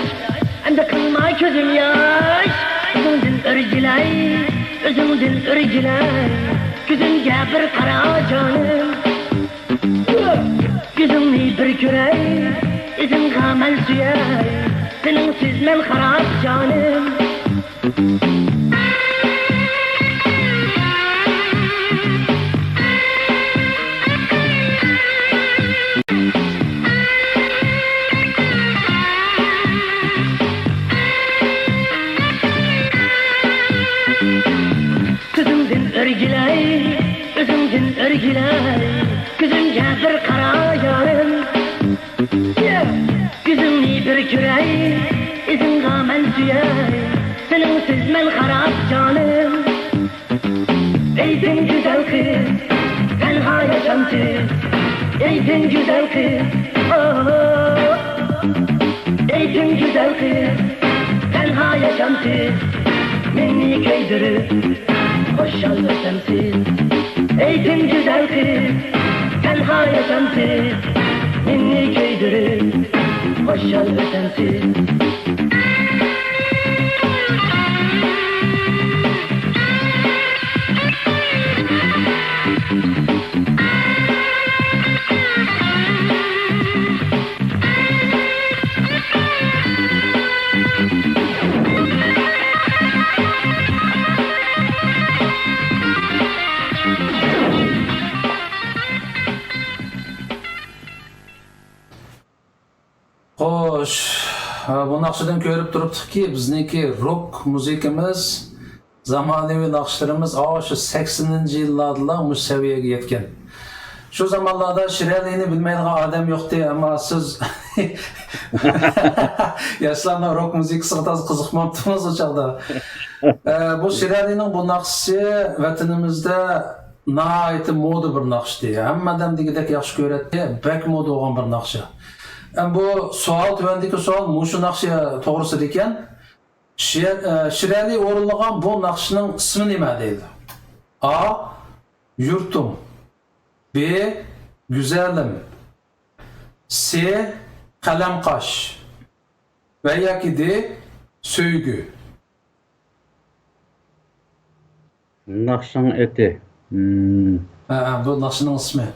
ئەمدى قىلما كۆزۈم ياش. ئۆزۈڭدىن ئۆرگىلەي، ئۆزۈڭدىن ئۆرگىلەي، كۆزۈمگە بىر قارا جانىم. يۈزۈڭنى بىر كۆرەي، ئىزىڭغا مەن سۆيەي، سېنىڭسىز مەن خاراب جانىم. قىز، تەنھا ياشامسىز؟ ئېيتىڭ، گۈزەل قىز. ئوھ. ئېيتىڭ، گۈزەل قىز، تەنھا ياشامسىز؟ مېنى كۆيدۈرۈپ، خۇشال ئۆتەمسىز؟ ئېيتىڭ، گۈزەل قىز، تەنھا ياشامسىز؟ مېنى كۆيدۈرۈپ، خۇشال ئۆتەمسىز؟ خوش، ھە، بۇ ناخشىدىن كۆرۈپ تۇرۇپتۇقكى، بىزنىڭكى روك مۇزىكىمىز، زامانىۋى ناخشىلىرىمىز ئاشۇ سەكسىنىنچى يىللاردىلا مۇشۇ سەۋىيەگە يەتكەن. شۇ زامانلاردا شىرئەلىنى بىلمەيدىغان ئادەم يوقتى، ئەمما سىز ياشلارنىڭ روك مۇزىكىسىغا تازا قىزىقماپتىڭىز ئۇ چاغدا. ئە، بۇ شىرئەلىنىڭ بۇ ناخشىسى ۋەتىنىمىزدە ناھايىتى مودا بىر ناخشىدى. ھەممە ئادەم دېگۈدەك ياخشى كۆرەتتى. بەك مودا بولغان بىر ناخشا. ئەم، بۇ سوئال، تۆۋەندىكى سوئال مۇشۇ ناخشا توغرىسىدا ئىكەن. شىر-، ئە، شىرئەلى ئورۇنلىغان بۇ ناخشىنىڭ ئىسمى نېمە دەيدۇ؟ ئا، يۇرتۇم. ب، گۈزەلىم. س، قەلەم قاش. ۋە ياكى د، سۆيگۈ. ناخشىنىڭ ئېتى. مم. ھە، ھە، بۇ ناخشىنىڭ ئىسمى.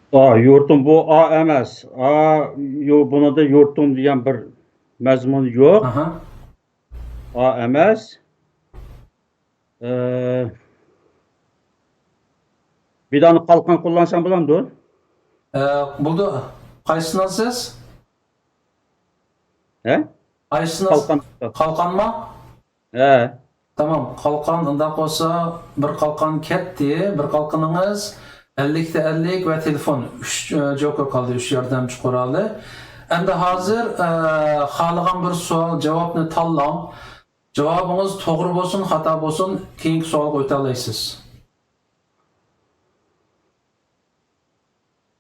ئا، يۇرتۇم، بۇ ئا ئەمەس. ئا، يو-، بۇنىڭدا يۇرتۇم دېگەن بىر مەزمۇن يوق. ئاھا. ئا ئەمەس. ئە، بىر دانە قالقان قوللانساڭ بولامدۇ؟ ئە، بولدى. قايسىسىنى ئالىسىز؟ ھە؟ قايسىسىنى ئالىسىز؟ قالقان. قالقانمۇ؟ ھە. تامام، قالقان ئۇنداق بولسا، بىر قالقان كەتتى، بىر قالقىنىڭىز، ئەللىكتە ئەللىك ۋە تېلېفون، ئۈچ، ئە، جوكېر قالدى، ئۈچ ياردەمچى قورالى. ئەمدى ھازىر، ئە، خالىغان بىر سوئال، جاۋابنى تاللاڭ. جاۋابىڭىز توغرا بولسۇن، خاتا بولسۇن، كېيىنكى سوئالغا ئۆتەلەيسىز.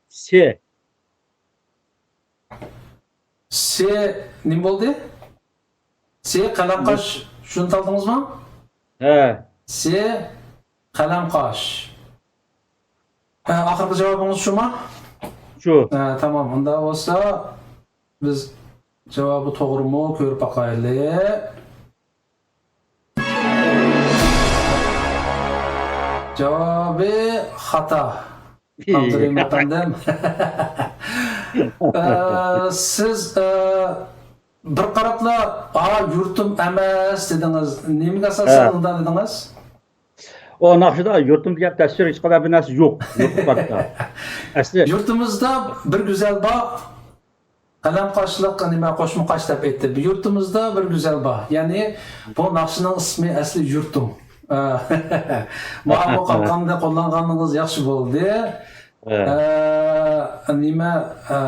س. س نېمە بولدى؟ س قەلەم قاش، شۇنى تالدىڭىزمۇ؟ ھە. س قەلەم قاش. ھە، ئاخىرقى جاۋابىڭىز شۇمۇ؟ شۇ. ھە، تامام. ئۇنداق بولسا، بىز جاۋابى توغرىمۇ كۆرۈپ باقايلى. جاۋابى خاتا. ئابدۇرېھىم ئەپەندىم. ئە، سىز، ئە، بىر قاراپلا، «ئا، يۇرتۇم ئەمەس» دېدىڭىز. نېمىگە ئاساسەن ھە. ئۇنداق دېدىڭىز؟ ئۇ ناخشىدا يۇرتۇم دېگەن تەسۋىر ھېچقانداق بىر نەرسە يوق. يوق بۇ پەردە. ئەسلى يۇرتىمىزدا بىر گۈزەل باغ، قەلەم قاشلىق، نېمە، قوشما قاش دەپ ئېيتتى. يۇرتىمىزدا بىر گۈزەل باغ. يەنى بۇ ناخشىنىڭ ئىسمى ئەسلى يۇرتۇم. ئە، مانا بۇ قالقاندا قوللانغانلىقىڭىز ياخشى بولدى. ئە، نېمە، ئە،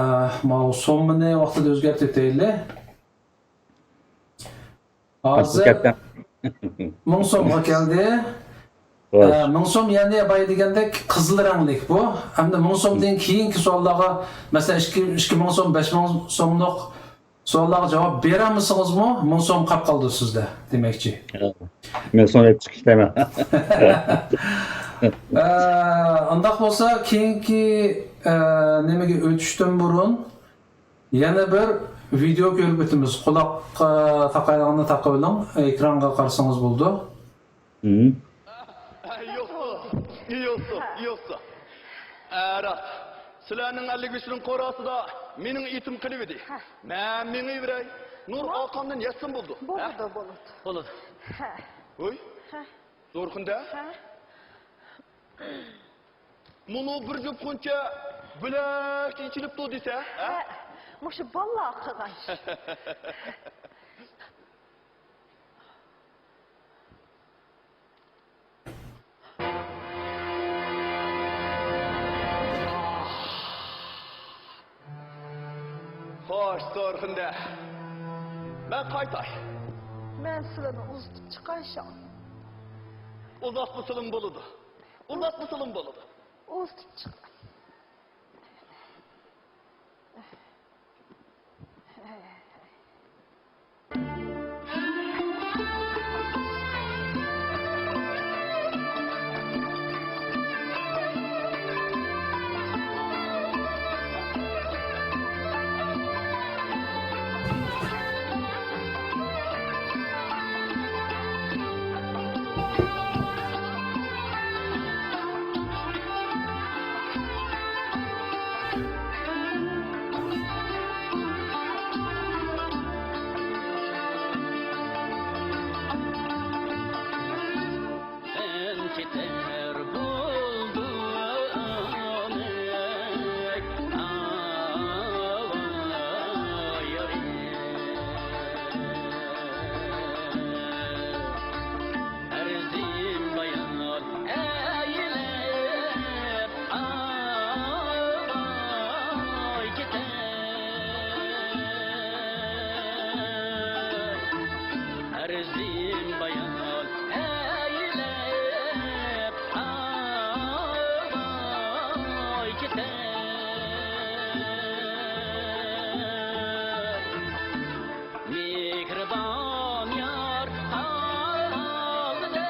ماۋۇ سوممىنى ۋاقتىدا ئۆزگەرتىۋېتەيلى. ھازىر مىڭ سومغا كەلدى. خوش. ئە، مىڭ سوم، يەنى بايا دېگەندەك قىزىل رەڭلىك بۇ. ئەمدى مىڭ سومدىن كېيىنكى سوئاللارغا، مەسىلەن، ئىككى، ئىككى مىڭ سوم، بەش مىڭ سوملۇق سوئاللارغا جاۋاب بېرەلمىسىڭىزمۇ، مىڭ سوم قاپ قالىدۇ سىزدە، دېمەكچى. مىڭ سوم ئېلىپ چىقىش دەيمەن. ئە، ئۇنداق بولسا، كېيىنكى، ئە، نېمىگە ئۆتۈشتىن بۇرۇن، يەنە بىر ۋىدېئو كۆرۈپ ئۆتىمىز. قۇلاققا تاقايدىغاننى تاقىۋېلىڭ، ئېكرانغا قارىسىڭىز بولىدۇ. ھىم. ئىيوسۇ، ئىيوسۇ، ئىيوسۇ. ئە، راست. سىلەرنىڭ ئەللىك بەشنىڭ قوراسىدا مېنىڭ ئېتىم قېلىۋىدى. ھە. مەن مېڭىۋېرەي. نۇر ئاقامدىن يەتسۇن بولىدۇ. بولىدۇ، ھە؟ بولىدۇ. بولىدۇ. ھە. ھوي. ھە. زورخۇندە. ھە. مۇنۇ بىر جۈپ غۇنچە بۆلەكچە ئېچىلىپتۇ دېسە، ھە؟ ھە، مۇشۇ بالىلار قىلغان ئىش. خوش، زورخۇندە. مەن قايتاي. مەن سىلىنى ئۇزىتىپ چىقاي شۇ. ئۇزاتمىسىلىمۇ بولىدۇ. ئۇزاتمىسىلىمۇ بولىدۇ. ئۇزىتىپ چىق. سەن كېتەر بولدۇڭ، ئاۋاي يارىم. ئەرزىم بايان ئەيلەپ، ئاۋاي كېتەر. ئەرزىم بايان ئەيلەپ، ئاۋاي كېتەر. مېھرىبان يار ئالدىدا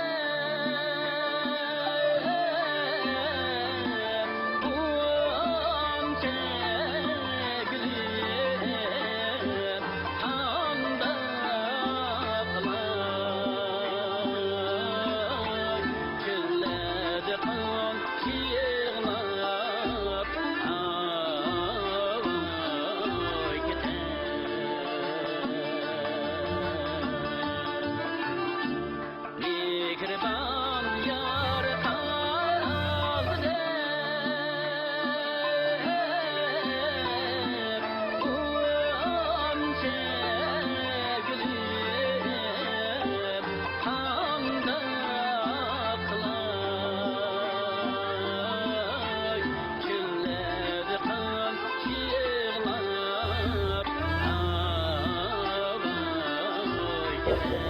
بۇ ئانچە گۈلۈم قانداقلاي؟ كۈنلەردە قانچە يىغلاپ، ئاۋاي كېتەر. مېھرىبان يار قالدى دەپ، بۇ ئانچە گۈلۈم قانداق قىلاي؟ كۈنلەردە قانچە يىغلاپ، ئاۋاي كېتەر.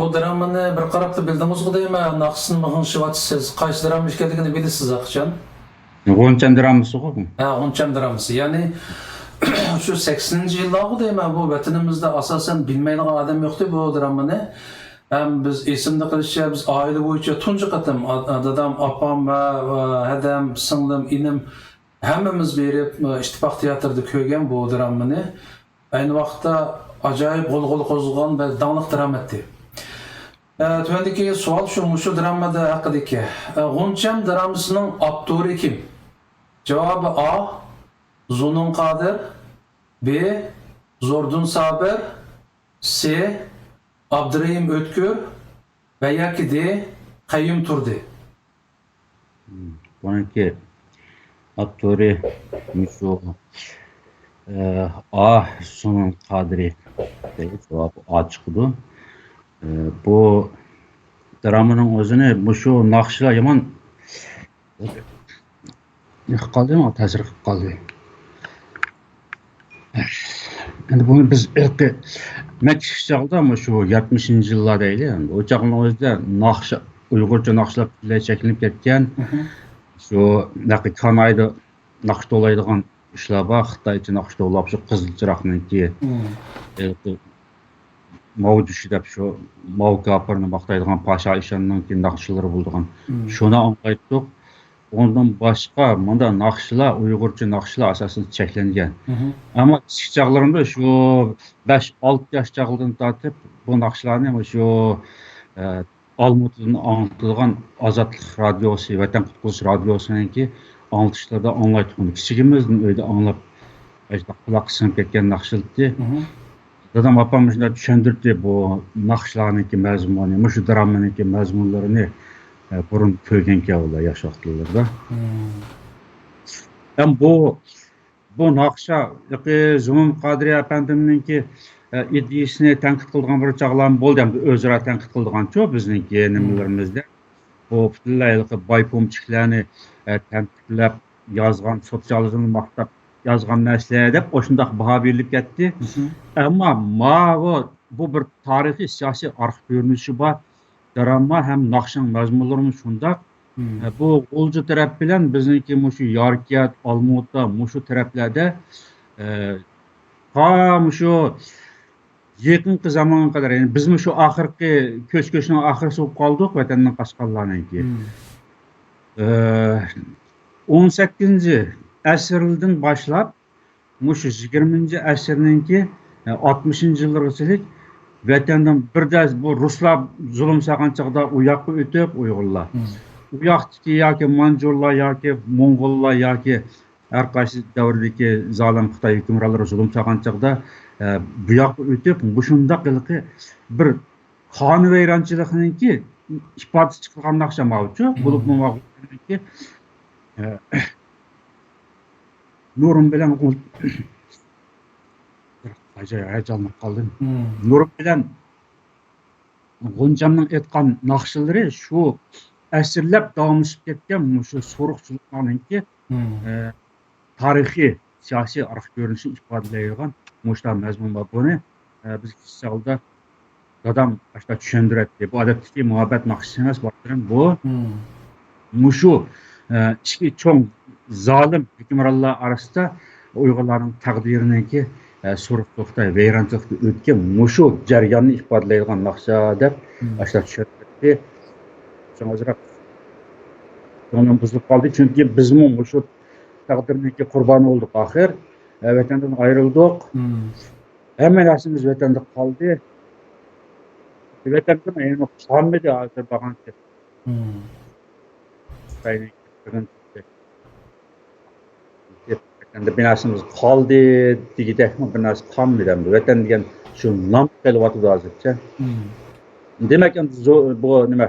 بۇ درامىنى بىر قاراپلا بىلدىڭىزغۇ دەيمەن، ناخشىسىنىمۇ غىڭشىۋاتىسىز. قايسى دراما ئىكەنلىكىنى بىلىسىز ئاقىجان؟ غۇنچەم درامىسىغۇ بۇ. ھە، غۇنچەم درامىسى. يەنى شۇ سەكسىنىنچى يىللارغۇ دەيمەن، بۇ ۋەتىنىمىزدە ئاساسەن بىلمەيدىغان ئادەم يوقتى بۇ درامىنى. ھەم بىز ئېسىمدە قېلىشىچە، بىز ئائىلە بويىچە تۇنجى قېتىم، ئا-، دادام، ئاپام ۋە، ۋە ھەدەم، سىڭلىم، ئىنىم، ھەممىمىز بېرىپ، ئىتتىپاق تىياتىرىدا كۆرگەن بۇ دراممىنى. ئەينى ۋاقىتتا ئاجايىپ غۇلغۇلا قوزغىغان ۋە داڭلىق دىراما ئىدى. ئە، تۆۋەندىكى سوئال شۇ، مۇشۇ دىراممىدا ھەققىدىكى. ئە، غۇنچەم دىراممىسىنىڭ ئاپتورى كىم؟ جاۋابى: ئا، زۇنۇن قادىر، ب، زوردۇن سابىر، س، ئابدۇرېھىم ئۆتكۈر ۋە ياكى د، قەييۇم تۇردى. مم. بۇنىڭكى ئاپتورى مۇشۇ، ئە، ئا، زۇنۇن قادىرى. جاۋاب ئا چىقىدۇ. ئە، بۇ درامانىڭ ئۆزىنى مۇشۇ ناخشىلار يامان قىلىپ قالدى، ماڭا تەسىر قىلىپ قالدى. ئەمدى بۇنى بىز ھېلىقى، مەن كىچىك چاغدا مۇشۇ يەتمىشىنچى يىللار دەيلى، ئەمدى ئۇ چاغنىڭ ئۆزىدە ناخشا، ئۇيغۇرچە ناخشىلار پۈتۈنلەي چەكلىنىپ كەتكەن. مم. شۇ ھېلىقى كانايدا ناخشا توۋلايدىغان ئىشلار بار، خىتايچە ناخشا توۋلاپ، شۇ قىزىل چىراغنىڭكى، مم. ھېلىقى ماۋجۇشى دەپ شۇ ماۋۇ كاپىرنى ماختايدىغان پاشا ئىشاننىڭكى ناخشىلىرى بولىدىغان. مم. شۇنى ئاڭلايتتۇق. ئۇندىن باشقا مۇنداق ناخشىلار، ئۇيغۇرچە ناخشىلار ئاساسەن چەكلەنگەن. مم. ئەمما كىچىك چاغلىرىمدا شۇ بەش، ئالتە ياش چاغلىرىدىن تارتىپ بۇ ناخشىلارنى شۇ، ئە، ئالمۇتىدىن ئاڭلىتىدىغان ئازادلىق رادىيوسى، ۋەتەن قۇتقۇزۇش رادىيوسىنىڭكى ئاڭلىتىشلىرىدا ئاڭلايتتۇق. كىچىكىمىزدىن ئۆيدە ئاڭلاپ، قۇلاققا سىڭىپ كەتكەن ناخشىلىتى. مم. دادام، ئاپام مۇشۇنداق چۈشەندۈردى بۇ ناخشىلارنىڭكى مەزمۇنى، مۇشۇ دراممىنىڭكى مەزمۇنلىرىنى، ئە، بۇرۇن كۆرگەنكەن ئۇلار ياش ۋاقىتلىرىدا. مم. ھەم بۇ، بۇ ناخشا، ياقى زۇنۇن قادىرى ئەپەندىمنىڭكى، ئە، ئىدىيىسىنى تەنقىد قىلىدىغان بىر چاغلارمۇ بولدى، ھەم ئۆزئارا تەنقىد قىلىدىغانچۇ بىزنىڭكى مم. نېمىلىرىمىزدە. بۇ پۈتۈنلەي ھېلىقى بايپومچىكلارنى، ئە، تەنقىدلەپ، يازغان، سوتسىيالىزمنى ماختاپ يازغان نەرسىلەر دەپ ئاشۇنداق باھا بېرىلىپ كەتتى. مم. ئەمما ماۋۇ، بۇ بىر تارىخىي سىياسىي ئارقا كۆرۈنۈشى بار دىراما ھەم ناخشىنىڭ مەزمۇنلىرىمۇ شۇنداق. مم. ئە، بۇ غۇلجا تەرەپ بىلەن بىزنىڭكى مۇشۇ ياركەنت، ئالمۇتا، مۇشۇ تەرەپلەردە، ئە، تا مۇشۇ يېقىنقى زامانغا قەدەر، يەنى بىزمۇ شۇ ئاخىرقى كۆچ-كۆچنىڭ ئاخىرىسى بولۇپ قالدۇق، ۋەتەندىن قاچقانلارنىڭكى. مم. ئە، ئون سەككىزىنچى ئەسىردىن باشلاپ، مۇشۇ يىگىرمىنچى ئەسىرنىڭكى، ئە، ئاتمىشىنچى يىللىرىغىچىلىك ۋەتەندىن بىردە بۇ رۇسلار زۇلۇم سالغان چاغدا ئۇ ياققا ئۆتۈپ ئۇيغۇرلار. مم. ئۇ ياقتىكى ياكى مانجۇرلار ياكى موڭغۇللار ياكى ھەر قايسى دەۋردىكى زالىم خىتاي ھۆكۈمرانلىرى زۇلۇم سالغان چاغدا، ئە، بۇ ياققا ئۆتۈپ، مۇشۇنداق ھېلىقى بىر قانۇن ۋەيرانچىلىقنىڭكى ئىپادىسى چىقىدىغان ناخشا ماۋۇچۇ. مم. بولۇپمۇ ماۋۇنىڭكى، ئە، نۇرۇم بىلەن غۇ-، ھايجاي، ھايجانلىنىپ قالدىم. مم. نۇرۇم بىلەن غۇنچەمنىڭ ئېيتقان ناخشىلىرى شۇ ئەسىرلەپ داۋاملىشىپ كەتكەن مۇشۇ سورۇقچىلىقلارنىڭكى، مم. ئە، تارىخىي، سىياسىي ئارقا كۆرۈنۈشىنى ئىپادىلەيدىغان مۇشۇنداق مەزمۇن بار. بۇنى، ئە، بىز كىچىك چاغدا دادام ئاشۇنداق چۈشەندۈرەتتى. بۇ ئادەتتىكى مۇھەببەت ناخشىسى ئەمەس، بالىلىرىم. بۇ مم. مۇشۇ، ئە، ئىككى چوڭ زالىم ھۆكۈمرانلار ئارىسىدا ئۇيغۇرلارنىڭ تەقدىرىنىڭكى، ئە، سورۇقچىلىقتا، ۋەيرانچىلىقتا ئۆتكەن مۇشۇ جەرياننى ئىپادىلەيدىغان ناخشا دەپ مم. ئاشۇنداق چۈشەندۈرەتتى. شۇڭا ئازراق كۆڭلۈم بۇزۇلۇپ قالدى، چۈنكى بىزمۇ مۇشۇ تەقدىرنىڭكى قۇربانى بولدۇق ئاخىر. ئە، ۋەتەندىن ئايرىلدۇق. مم. ھەممە نەرسىمىز ۋەتەندە قالدى. ۋەتەندىن يەنە قالمىدى ھازىر بارغانچە. مم. خىتاينىڭ ۋەتەندە بىر نەرسىمىز قالدى دېگۈدەكمۇ بىر نەرسە قالمىدى ئەمدى. ۋەتەن دېگەن شۇ نام قېلىۋاتىدۇ ھازىرچە. مم. دېمەك، ئەمدى زو-، بۇ نېمە؟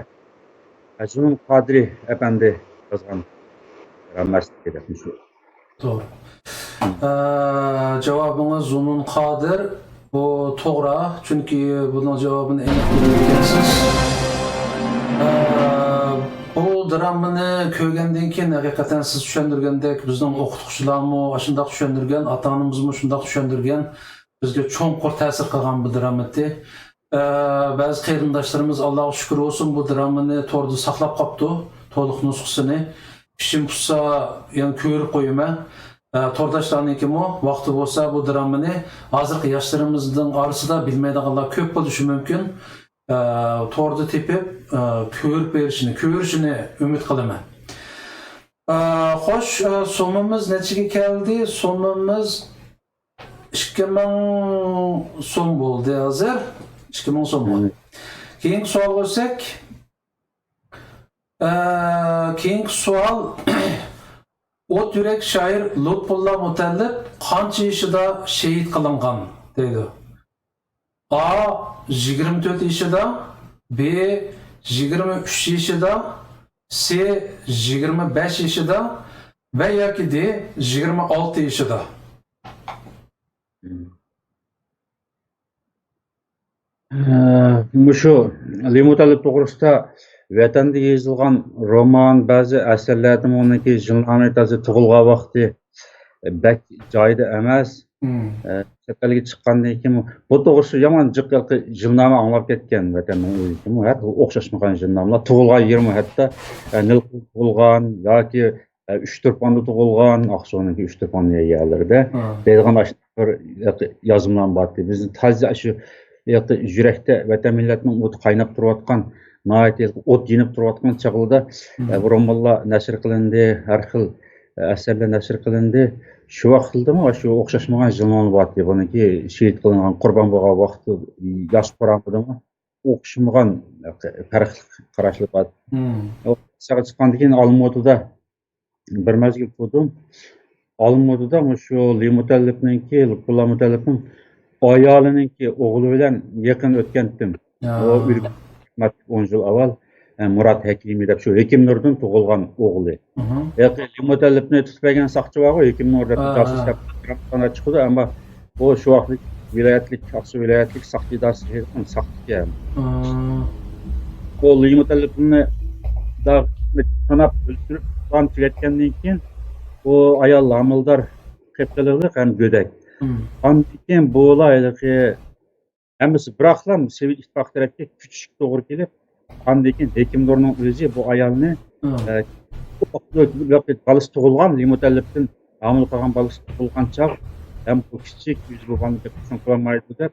زۇنۇن قادىرى ئەپەندى يازغان رامەسلىكى دەپ مۇشۇ. توغرا. ئە، جاۋابىڭىز زۇنۇن قادىر، بۇ توغرا، چۈنكى بۇنىڭ جاۋابىنى ئېنىق بىلىدىكەنسىز. ئە، بۇ دراممىنى كۆرگەندىن كېيىن، ھەقىقەتەن سىز چۈشەندۈرگەندەك، بىزنىڭ ئوقۇتقۇچىلارمۇ ئاشۇنداق چۈشەندۈرگەن، ئاتا-ئانىمىزمۇ شۇنداق چۈشەندۈرگەن، بىزگە چوڭقۇر تەسىر قىلغان بۇ درامما ئىدى. ئە، بەزى قېرىنداشلىرىمىز، ئاللاغا شۈكۈر بولسۇن، بۇ دراممىنى توردا ساقلاپ قاپتۇ، تولۇق نۇسخىسىنى. ئىچىم پۇشسا، يەنە كۆرۈپ قويىمەن. ئە، تورداشلارنىڭكىمۇ ۋاقتى بولسا، بۇ دراممىنى ھازىرقى ياشلىرىمىزنىڭ ئارىسىدا بىلمەيدىغانلار كۆپ بولۇشى مۇمكىن. ئە، توردا تېپىپ، ئە، كۆرۈپ بېرىشىنى، كۆرۈشىنى ئۈمىد قىلىمەن. ئە، خوش، ئە، سومىمىز نەچچىگە كەلدى؟ سومىمىز ئىككى مىڭ سوم بولدى ھازىر. ئىككى مىڭ سوم بولدى. كېيىنكى سوئالغا ئۆتسەك، ئە، كېيىنكى سوئال، ئوت يۈرەك شائىر لۇتپۇللا مۇتەللىپ قانچە يېشىدا شېھىت قىلىنغان دەيدۇ. ئا، يىگىرمە تۆت يېشىدا، بى، يىگىرمە ئۈچ يېشىدا، سى، يىگىرمە بەش يېشىدا ۋە ياكى دى، يىگىرمە ئالتە يېشىدا. ئە، مۇشۇ لى مۇتەللىپ توغرىسىدا ۋەتەندە يېزىلغان رومان، بەزى ئەسەرلەردىمۇ ئۇنىڭكى يىلنامە تازا تۇغۇلغان ۋاقتى بەك جايىدا ئەمەس. ئە، چەت ئەلگە چىققاندىن كېيىن بۇ توغرىسىدا يامان جىق يىلنامە ئاڭلاپ كەتكەن ۋەتەننىڭ ئۆزىدىمۇ ھەر خىل ئوخشاشمىغان يىلنامىلار. تۇغۇلغان يېرىمۇ ھەتتا، ئە، نىل تۇغۇلغان ياكى ئۈچ تۇرپاندا تۇغۇلغان، ئاقسۇنىڭكى ئۈچ تۇرپان يەرلىرىدە دەيدىغان ئاشۇنداق بىر يازمىلار بارتى. بىزنى تازا شۇ يۈرەكتە ۋەتەن مىللەتنىڭ ئوتى قايناپ تۇرۇۋاتقان، ناھايىتى ئوت يېنىپ تۇرۇۋاتقان چاغلىدا بۇ رومانلار نەشر قىلىندى، ھەر خىل ئەسەرلەر نەشر قىلىندى. شۇ ۋاقىتلىرىمۇ شۇ ئوخشاشمىغان يىلنامە بارتى. بۇنىڭكى شېھىت قىلىنغان، قۇربان بولغان ۋاقتى، ياش قۇرامىدىمۇ ئوخشىمىغان پەرقلىق قاراشلار بار. ئۇ ساغا چىققاندىن كېيىن ئالمۇتىدا بىر مەزگىل تۇردۇم. ئالمۇتىدا مۇشۇ لى مۇتەللىپنىڭكى، لۇتپۇللا مۇتەللىپنىڭ ئايالىنىڭكى ئوغلى بىلەن يېقىن ئۆتكەنتىم. ئۇ ئۆلۈپ ئون يىل ئاۋۋال، ئە، مۇرات ھەكىمى دەپ شۇ ھېكىم نۇردىن تۇغۇلغان ئوغلى. ھېلىقى لى مۇتەللىپنى تۇتۇپ بەرگەن ساقچى بارغۇ، ھېكىم نۇر دەپ جاسۇس دەپ چىقىدۇ، ئەمما ئۇ شۇ ۋاقىتلىق ۋىلايەتلىك، ئاقسۇ ۋىلايەتلىك ساقچى ئىدارىسى ساقچىكەن. ئۇ لى مۇتەللىپنى ساناپ ئۆلتۈرۈپ، قان تۈگەتكەندىن كېيىن، ئۇ ئايال ھامىلىدار، قىپقىلىقلىق ھەم گۆدەك. ئاندىن كېيىن بۇلار ھېلىقى ھەممىسى بىراقلا سوۋېت ئىتتىپاقى تەرەپكە كۆچۈشكە توغرا كېلىپ، ئاندىن كېيىن ھېكىم نۇرنىڭ ئۆزى بۇ ئايالنى، ئە، بالىسى تۇغۇلغان، لى مۇتەللىپتىن ھامىلە قالغان بالىسى تۇغۇلغان چاغ، ھەم بۇ كىچىك، ئۆزى بولغانلىقى قوشۇن قىلالمايدۇ دەپ،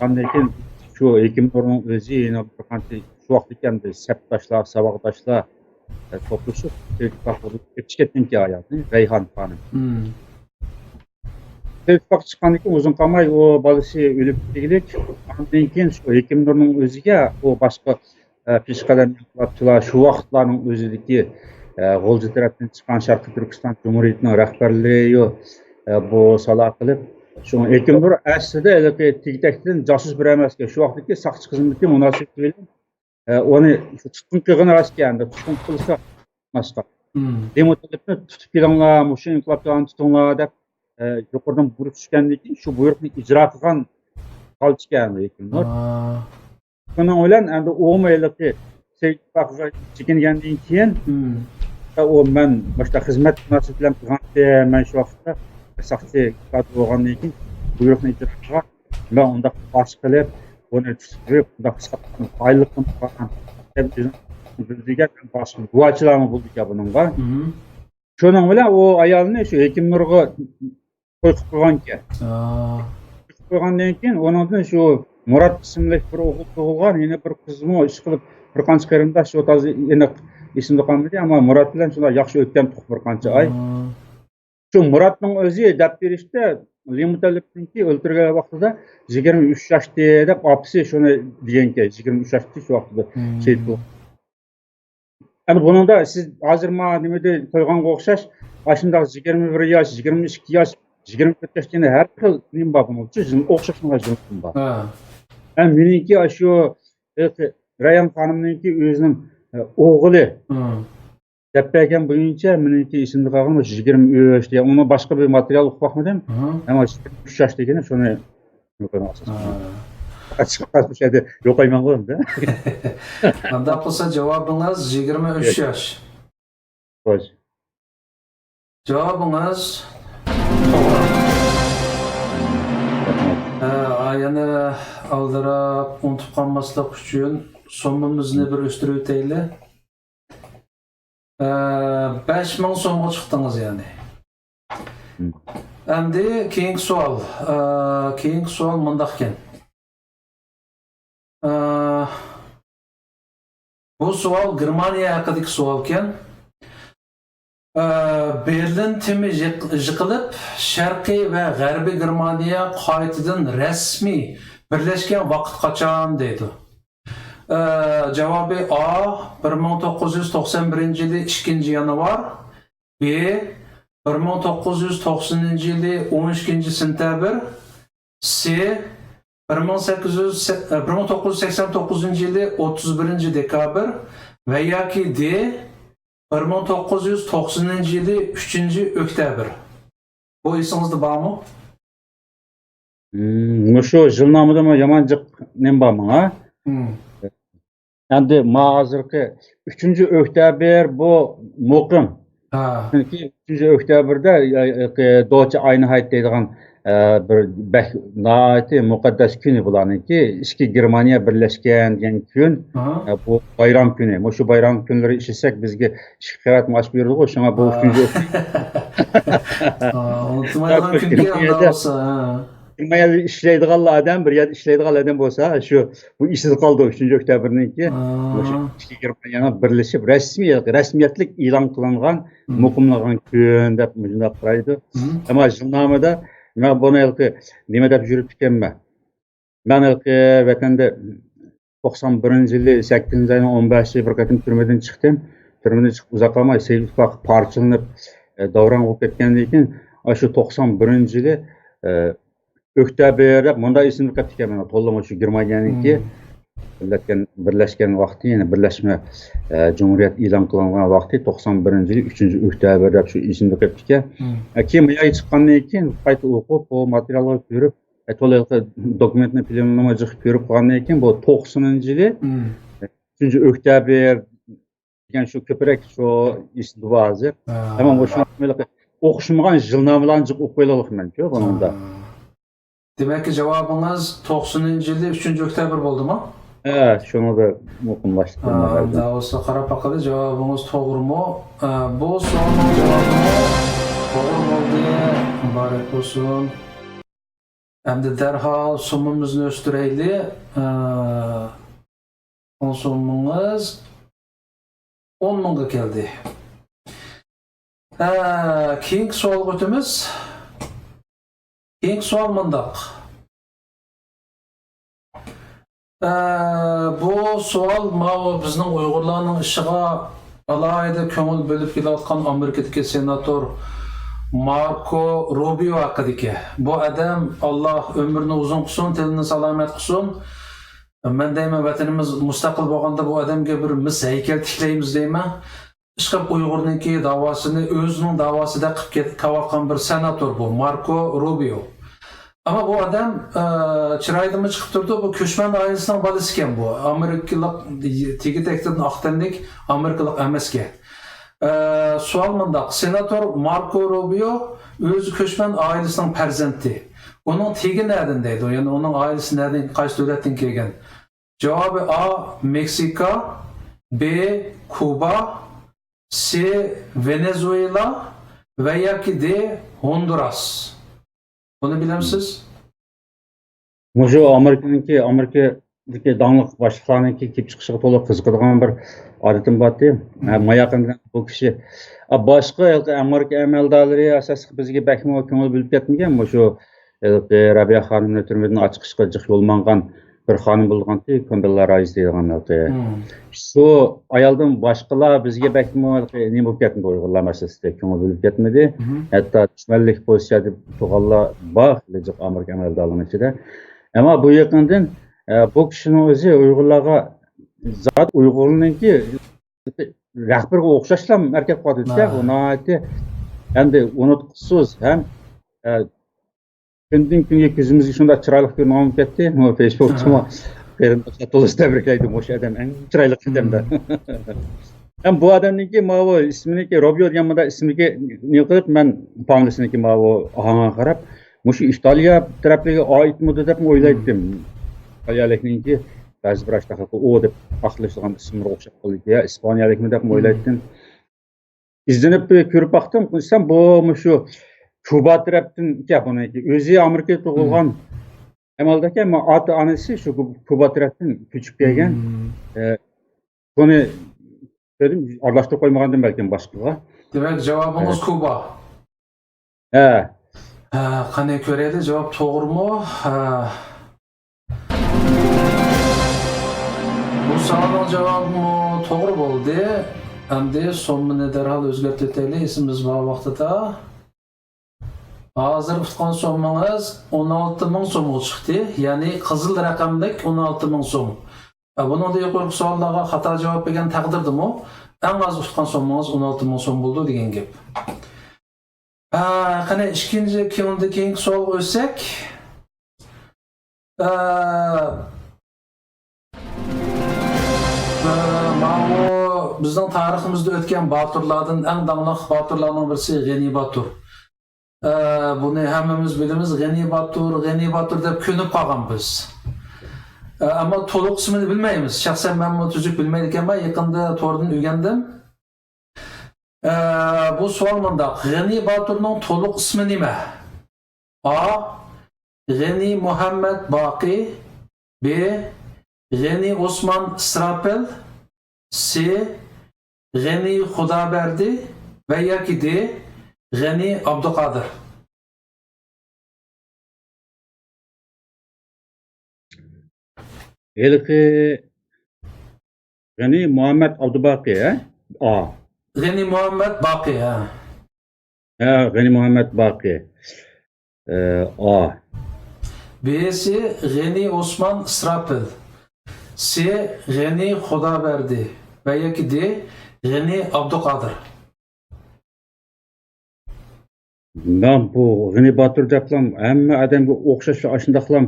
ئاندىن كېيىن شۇ ھېكىم نۇرنىڭ ئۆزى يەنە بىر قانچە شۇ ۋاقىتتىكى ئەمدى سەپداشلار، ساۋاقداشلار، ئە، توپلىشىپ، سوۋېت ئىتتىپاقىغا ئېلىپ كەتكەنكەن ئايالنى، رەيھان خانىم. سوۋېت ئىتتىپاقى چىققاندىن كېيىن ئۇزۇن قالماي ئۇ بالىسى ئۆلۈپ كېتىگلىك. ئاندىن كېيىن شۇ ھېكىم نۇرنىڭ ئۆزىگە ئۇ باشقا، ئە، پېشقەدەم ئىنقىلابچىلار، شۇ ۋاقىتلارنىڭ ئۆزىدىكى، ئە، غۇلجا تەرەپتىن چىققان شەرقىي تۈركىستان جۇمھۇرىيىتىنىڭ رەھبەرلىرى، ئە، بۇ سالا قىلىپ، شۇڭا ھېكىم نۇر ئەسلىدە ھېلىقى تېگى-تەكتىدىن جاسۇس بىر ئەمەسكەن. شۇ ۋاقىتتىكى ساقچى خىزمىتى مۇناسىۋىتى بىلەن ئە، ئۇنى تۇتقۇن قىلغىنى راستكەن، ئەمدى تۇتقۇن قىلسا بولماسقا. لى مۇتەللىپنى تۇتۇپ كېلىڭلار، مۇشۇ ئىنقىلابچىلارنى تۇتۇڭلار دەپ، ئە، يۇقىرىدىن بۇيرۇق چۈشكەندىن كېيىن شۇ بۇيرۇقنى ئىجرا قىلغان ساقچىكەن ھېكىم نۇر. شۇنىڭ بىلەن ئەمدى ئۇمۇ ھېلىقى سوۋېت ئىتتىپاقىغا چېكىنگەندىن كېيىن، ئە، ئۇ مەن مۇشۇنداق خىزمەت مۇناسىۋىتى بىلەن قىلغانتىم، مەن شۇ ۋاقىتتا ساقچى كادىر بولغاندىن كېيىن بۇيرۇقنى ئىجرا قىلغان. مەن ئۇنداق باش قىلىپ، بۇنى تۇتۇپ، ئۇنداق ساتقان، بايلىقىم قالغان دەپ ئۆزىنى بىلدۈرگەن باشقا گۇۋاھچىلارمۇ بولىدىكەن بۇنىڭغا. شۇنىڭ بىلەن ئۇ ئايالنى شۇ ھېكىم نۇرغا توي قىلىپ قويغانىكەن. توي قىلىپ قويغاندىن كېيىن ئۇنىڭدىن شۇ مۇرات ئىسىملىك بىر ئوغۇل تۇغۇلغان، يەنە بىر قىزمۇ ئىشقىلىپ، بىر قانچە قېرىنداش شۇ تازا ئېنىق ئېسىمدە قالمىدى، ئەمما مۇرات بىلەن شۇنداق ياخشى ئۆتكەن تۇغۇپ بىر قانچە ئاي. شۇ مۇراتنىڭ ئۆزى دەپ بېرىشتە، لى مۇتەللىپنىڭكى ئۆلتۈرگەن ۋاقتىدا يىگىرمە ئۈچ ياشتى دەپ، ئاپىسى شۇنى دېگەنكەن، يىگىرمە ئۈچ ياشتى شۇ ۋاقتىدا شېھىت بولغان. ئەمدى بۇنىڭدا سىز ھازىر ماڭا نېمىدە قويغانغا ئوخشاش، ئاشۇنداق يىگىرمە بىر ياش، يىگىرمە ئىككى ياش، يىگىرمە تۆت ياشتا يەنە ھەر خىل نېمە بار بۇنىڭ ئۈچۈن، ئوخشاش يىللىرىم بار. مەن مېنىڭكى ئاشۇ رەيھان خانىمنىڭكى ئۆزىنىڭ ئوغلى دەپ بەرگەن بويىچە مېنىڭكى ئېسىمدە قالغىنى مۇشۇ يىگىرمە ئۈچ دېگەن. ئۇنىڭ باشقا بىر ماتېرىيال ئوقۇپ باقمىدىم. ئەمما يىگىرمە ئۈچ ياش دېگىنى شۇنى يوقايماڭغۇ ئەمدى. ئانداق بولسا جاۋابىڭىز يىگىرمە ئۈچ ياش. خوش. جاۋابىڭىز توغرا. ھە، يەنە ئالدىراپ ئۇنتۇپ قالماسلىق ئۈچۈن سوممىمىزنى بىر ئۆستۈرۈۋېتەيلى. ئە، بەش مىڭ سومغا چىقتىڭىز يەنى. ئەمدى كېيىنكى سوئال. ئە، كېيىنكى سوئال مۇنداقكەن. ئە، بۇ سوئال گېرمانىيە ھەققىدىكى سوئالكەن. ئە، بېرلىن تېمى يىق-، يىقىلىپ، شەرقىي ۋە غەربىي گېرمانىيە قايتىدىن رەسمىي بىرلەشكەن ۋاقىت قاچان دەيدۇ. ئە، جاۋابى: ئا، بىر مىڭ توققۇز يۈز توقسان بىرىنچى يىلى ئىككىنچى يانۋار، ب، بىر مىڭ توققۇز يۈز توقسىنىنچى يىلى ئون ئىككىنچى سېنتەبىر، س، بىر مىڭ سەككىز يۈز، بىر مىڭ توققۇز يۈز سەكسەن توققۇزىنچى يىلى ئوتتۇز بىرىنچى دېكابىر ۋە ياكى د، بىر مىڭ توققۇز يۈز توقسىنىنچى يىلى ئۈچىنچى ئۆكتەبىر. بۇ ئېسىڭىزدە بارمۇ؟ مم، مۇشۇ يىلنامىدىمۇ يامان جىق نېمە بار ماڭا؟ مم. ئەمدى ما ھازىرقى ئۈچىنچى ئۆكتەبىر بۇ مۇقىم. ھا. چۈنكى ئۈچىنچى ئۆكتەبىردە، ئە، ئە، دوچى ئاينىھايت دەيدىغان، ئە، بىر بەك ناھايىتى مۇقەددەس كۈنى بۇلارنىڭكى. ئىككى گېرمانىيە بىرلەشكەن دېگەن كۈن. ئاھا. ئە، بۇ بايرام كۈنى. مۇشۇ بايرام كۈنلىرى ئىشلىسەك بىزگە ئىككى قەۋەت مائاش بېرىدىغۇ، شۇڭا بۇ ئا. ئۈچىنچى ئۆكتەبىر. ئا، ئۇنتۇمايدىغان كۈنكى ئۇنداق بولسا، ھا. ئىشلەيدىغانلا ئادەم، بىر يەردە ئىشلەيدىغان ئادەم بولسا، شۇ، بۇ ئېسىدە قالىدۇ، ئۈچىنچى ئۆكتەبىرنىڭكى، ئا. مۇشۇ ئىككى گېرمانىيەنىڭ بىرلىشىپ، رەسمىي، رەسمىيەتلىك ئېلان قىلىنغان مۇقىملىغان كۈن دەپ مۇشۇنداق قارايدۇ. ئەمما يىلنامىدا مەن بۇنى ھېلىقى نېمە دەپ يۈرۈپتىكەنمەن. مەن ھېلىقى ۋەتەندە توقسان بىرىنچى يىلى سەككىزىنچى ئاينىڭ ئون بەشى بىر قېتىم تۈرمىدىن چىقتىم. تۈرمىدىن چىقىپ ئۇزاق قالماي سوۋېت ئىتتىپاقى پارچىلىنىپ، ئە، داۋراڭ بولۇپ كەتكەندىن كېيىن، ئاشۇ توقسان بىرىنچى يىلى، ئە، ئۆكتەبىر دەپ مۇنداق ئېسىمگە كەپتىكەن مېنىڭ، تولىمۇ شۇ گېرمانىيەنىڭكى بىرلەشكەن، بىرلەشكەن ۋاقتى، يەنى بىرلەشمە، ئە، جۇمھۇرىيەت ئېلان قىلىنغان ۋاقتى توقسان بىرىنچى يىلى ئۈچىنچى ئۆكتەبىر دەپ شۇ ئېسىمگە كەپتىكەن. ئە، كېيىن بۇ يەرگە چىققاندىن كېيىن قايتا ئوقۇپ، بۇ ماتېرىياللارنى كۆرۈپ، ئە، تولا ھېلىقى دوكۇمېنتنى، فىلىمنىمۇ جىق كۆرۈپ قالغاندىن كېيىن، بۇ توقسىنىنچى يىلى، ئۈچىنچى ئۆكتەبىر دېگەن شۇ كۆپرەك شۇ ئېسىمدە بار ھازىر. ئەمما مۇشۇ ئوخشىمىغان يىلنامىلارنى جىق ئوقۇپ قويۇلۇق مەنچۇ بۇنىڭدا. دېمەككى، جاۋابىڭىز توقسىنىنچى يىلى ئۈچىنچى ئۆكتەبىر بولدىمۇ؟ ھە، شۇنى بىر مۇقىملاشتۇرۇپ قويماي ئا، قويدۇم. ئۇنداق بولسا قاراپ باقىلى، جاۋابىڭىز توغرىمۇ؟ ئە، بۇ سوئالنىڭ جاۋابى توغرا بولدى. مۇبارەك بولسۇن. ئەمدى دەرھال سوممىمىزنى ئۆستۈرەيلى. ئە، سوممىڭىز ئون مىڭغا كەلدى. ئە، كېيىنكى سوئالغا ئۆتىمىز. كېيىنكى سوئال مۇنداق. ئە، بۇ سوئال ماۋۇ بىزنىڭ ئۇيغۇرلارنىڭ ئىشىغا ئالاھىدە كۆڭۈل بۆلۈپ كېلىۋاتقان ئامېرىكىدىكى سېناتور ماركو روبىيو ھەققىدىكى. بۇ ئادەم، ئاللا ئۆمرىنى ئۇزۇن قىلسۇن، تېنىنى سالامەت قىلسۇن. مەن دەيمەن، ۋەتىنىمىز مۇستەقىل بولغاندا بۇ ئادەمگە بىر مىس ھەيكەل تىكلەيمىز دەيمەن. ئىشقىلىپ ئۇيغۇرنىڭكى داۋاسىنى ئۆزىنىڭ داۋاسىدەك قىلىپ كەت-، كېلىۋاتقان بىر سېناتور بۇ، ماركو روبىيو. ئەمما بۇ ئادەم، ئە، چىرايىدىنمۇ چىقىپ تۇرىدۇ، بۇ كۆچمەن ئائىلىسىنىڭ بالىسى ئىكەن بۇ. ئامېرىكىلىق، تېگى-تەكتىدىن ئاق تەنلىك ئامېرىكىلىق ئەمەسكەن. ئە، سوئال مۇنداق، سېناتور ماركو روبىيو ئۆزى كۆچمەن ئائىلىسىنىڭ پەرزەنتى. ئۇنىڭ تېگى نەدىن دەيدۇ، يەنى ئۇنىڭ ئائىلىسى نەدىن، قايسى دۆلەتتىن كەلگەن؟ جاۋابى: ئا، مېكسىكا، ب، كۇبا، س، ۋېنېزۇېلا ۋە ياكى د، ھوندۇراس. بۇنى بىلەمسىز؟ مۇشۇ ئامېرىكىنىڭكى، ئامېرىكىدىكى داڭلىق باشلىقلارنىڭكى كېلىپ چىقىشىغا تولا قىزىقىدىغان بىر ئادىتىم بارتى. ھە، ماياقىندىن بۇ كىشى، ئا، باشقا ھېلىقى ئامېرىكا ئەمەلدارلىرى ئاساسلىق بىزگە بەكمۇ كۆڭۈل بۆلۈپ كەتمىگەن. مۇشۇ ھېلىقى رەبىيە خانىمنى تۈرمىدىن ئاچىقىشقا جىق يول ماڭغان بىر خانىم بولغانتى، كامىللا رايس دەيدىغان ھېلىقى. شۇ ئايالدىن باشقىلار بىزگە بەكمۇ ھېلىقى نېمە بولۇپ كەتمىدى، ئۇيغۇرلار مەسىلىسىدە كۆڭۈل بۆلۈپ كەتمىدى. ھەتتا دۈشمەنلىك پوزىتسىيەدە تۇرغانلار بار، خېلى جىق ئامېرىكا ئەمەلدارلىرىنىڭ ئىچىدە. ئەمما بۇ يېقىندىن، ئە، بۇ كىشىنىڭ ئۆزى ئۇيغۇرلارغا زادى ئۇيغۇرنىڭكى رەھبىرىگە ئوخشاشلا ھەرىكەت قىلىۋاتىدۇ-دە، ئۇ ناھايىتى ئەمدى ئۇنتقۇسىز ھەم، ئە، كۈندىن كۈنگە كۆزىمىزگە شۇنداق چىرايلىق كۆرۈنۈپ كەتتى. مۇ فېيسبۇكتىمۇ قېرىنداشلار تولىسى تەبرىكلەيدۇ، مۇشۇ ئادەم ئەڭ چىرايلىق ئادەمدە. ھەم بۇ ئادەمنىڭكى ماۋۇ ئىسمىنىڭكى روبىيو دېگەن مۇنداق ئىسىمنىڭكى نېمە قىلىپ، مەن فامىلىسىنىڭكى ماۋۇ ئاھاڭىغا قاراپ، مۇشۇ ئىتالىيە تەرەپلىرىگە ئائىتمىدۇ دەپمۇ ئويلايتتىم. ئىتالىيەلىكنىڭكى بەزى بىر ئاشۇنداق ئۇ دەپ ئاقلىشىدىغان ئىسىملىرىغا ئوخشاپ قالدىكەن، يا ئىسپانىيەلىكمۇ دەپمۇ ئويلايتتىم. ئىزدىنىپ كۆرۈپ باقتىم، قىلسام بۇ مۇشۇ كۇبا تەرەپتىن ئىكەن بۇنىڭكى. ئۆزى ئامېرىكىدا تۇغۇلغان ئەمەلدىكى، ئەمما ئاتا-ئانىسى شۇ كۇبا تەرەپتىن كۆچۈپ كەلگەن. ئە، بۇنى دېدىم، ئارىلاشتۇرۇپ قويمىغاندىم بەلكىم باشقىغا. دېمەك، جاۋابىڭىز كۇبا. ھە. ھە، قېنى كۆرەيلى، جاۋاب توغرىمۇ؟ ھە. بۇ سوئالنىڭ جاۋابىمۇ توغرا بولدى. ئەمدى سوممىنى دەرھال ئۆزگەرتىۋېتەيلى، ئېسىمىز بار ۋاقتىدا. ھازىر ئۇتقان سوممىڭىز ئون ئالتە مىڭ سومغا چىقتى، يەنى قىزىل رەقەملىك ئون ئالتە مىڭ سوم. ئە، بۇنىڭدىن يۇقىرىقى سوئاللارغا خاتا جاۋاب بەرگەن تەقدىردىمۇ، ئەڭ ئاز ئۇتقان سوممىڭىز ئون ئالتە مىڭ سوم بولىدۇ دېگەن گەپ. ئە، قېنى، ئىككىنچى، كېيىندىن كېيىنكى سوئالغا ئۆتسەك. ئە، ئە، ماۋۇ بىزنىڭ تارىخىمىزدا ئۆتكەن باتۇرلاردىن ئەڭ داڭلىق باتۇرلارنىڭ بىرسى غېنى باتۇر. ئە، بۇنى ھەممىمىز بىلىمىز، غېنى باتۇر، غېنى باتۇر دەپ كۆنۈپ قالغان بىز. ئە، ئەمما تولۇق ئىسمىنى بىلمەيمىز. شەخسەن مەنمۇ تۈزۈك بىلمەيدىكەنمەن، يېقىندا توردىن ئۆگەندىم. ئە، بۇ سوئال مۇنداق، غېنى باتۇرنىڭ تولۇق ئىسمى نېمە؟ ئا، غېنى مۇھەممەد باقى. ب، غېنى ئوسمان ئىسراپىل. س، غېنى خۇدابەردى ۋە ياكى د، غېنى ئابدۇقادىر. ھېلىقى غېنى مۇھەممەد ئابدۇباقى، ھە؟ ئا. غېنى مۇھەممەد باقى، ھە. ھە، غېنى مۇھەممەد باقى. ئە، ئا. بىسى غېنى ئوسمان ئىسراپىل. سى غېنى خۇدابەردى ۋە ياكى دى غېنى ئابدۇقادىر. مەن بۇ غېنى باتۇر دەپلا ھەممە ئادەمگە ئوخشاش ئاشۇنداقلا،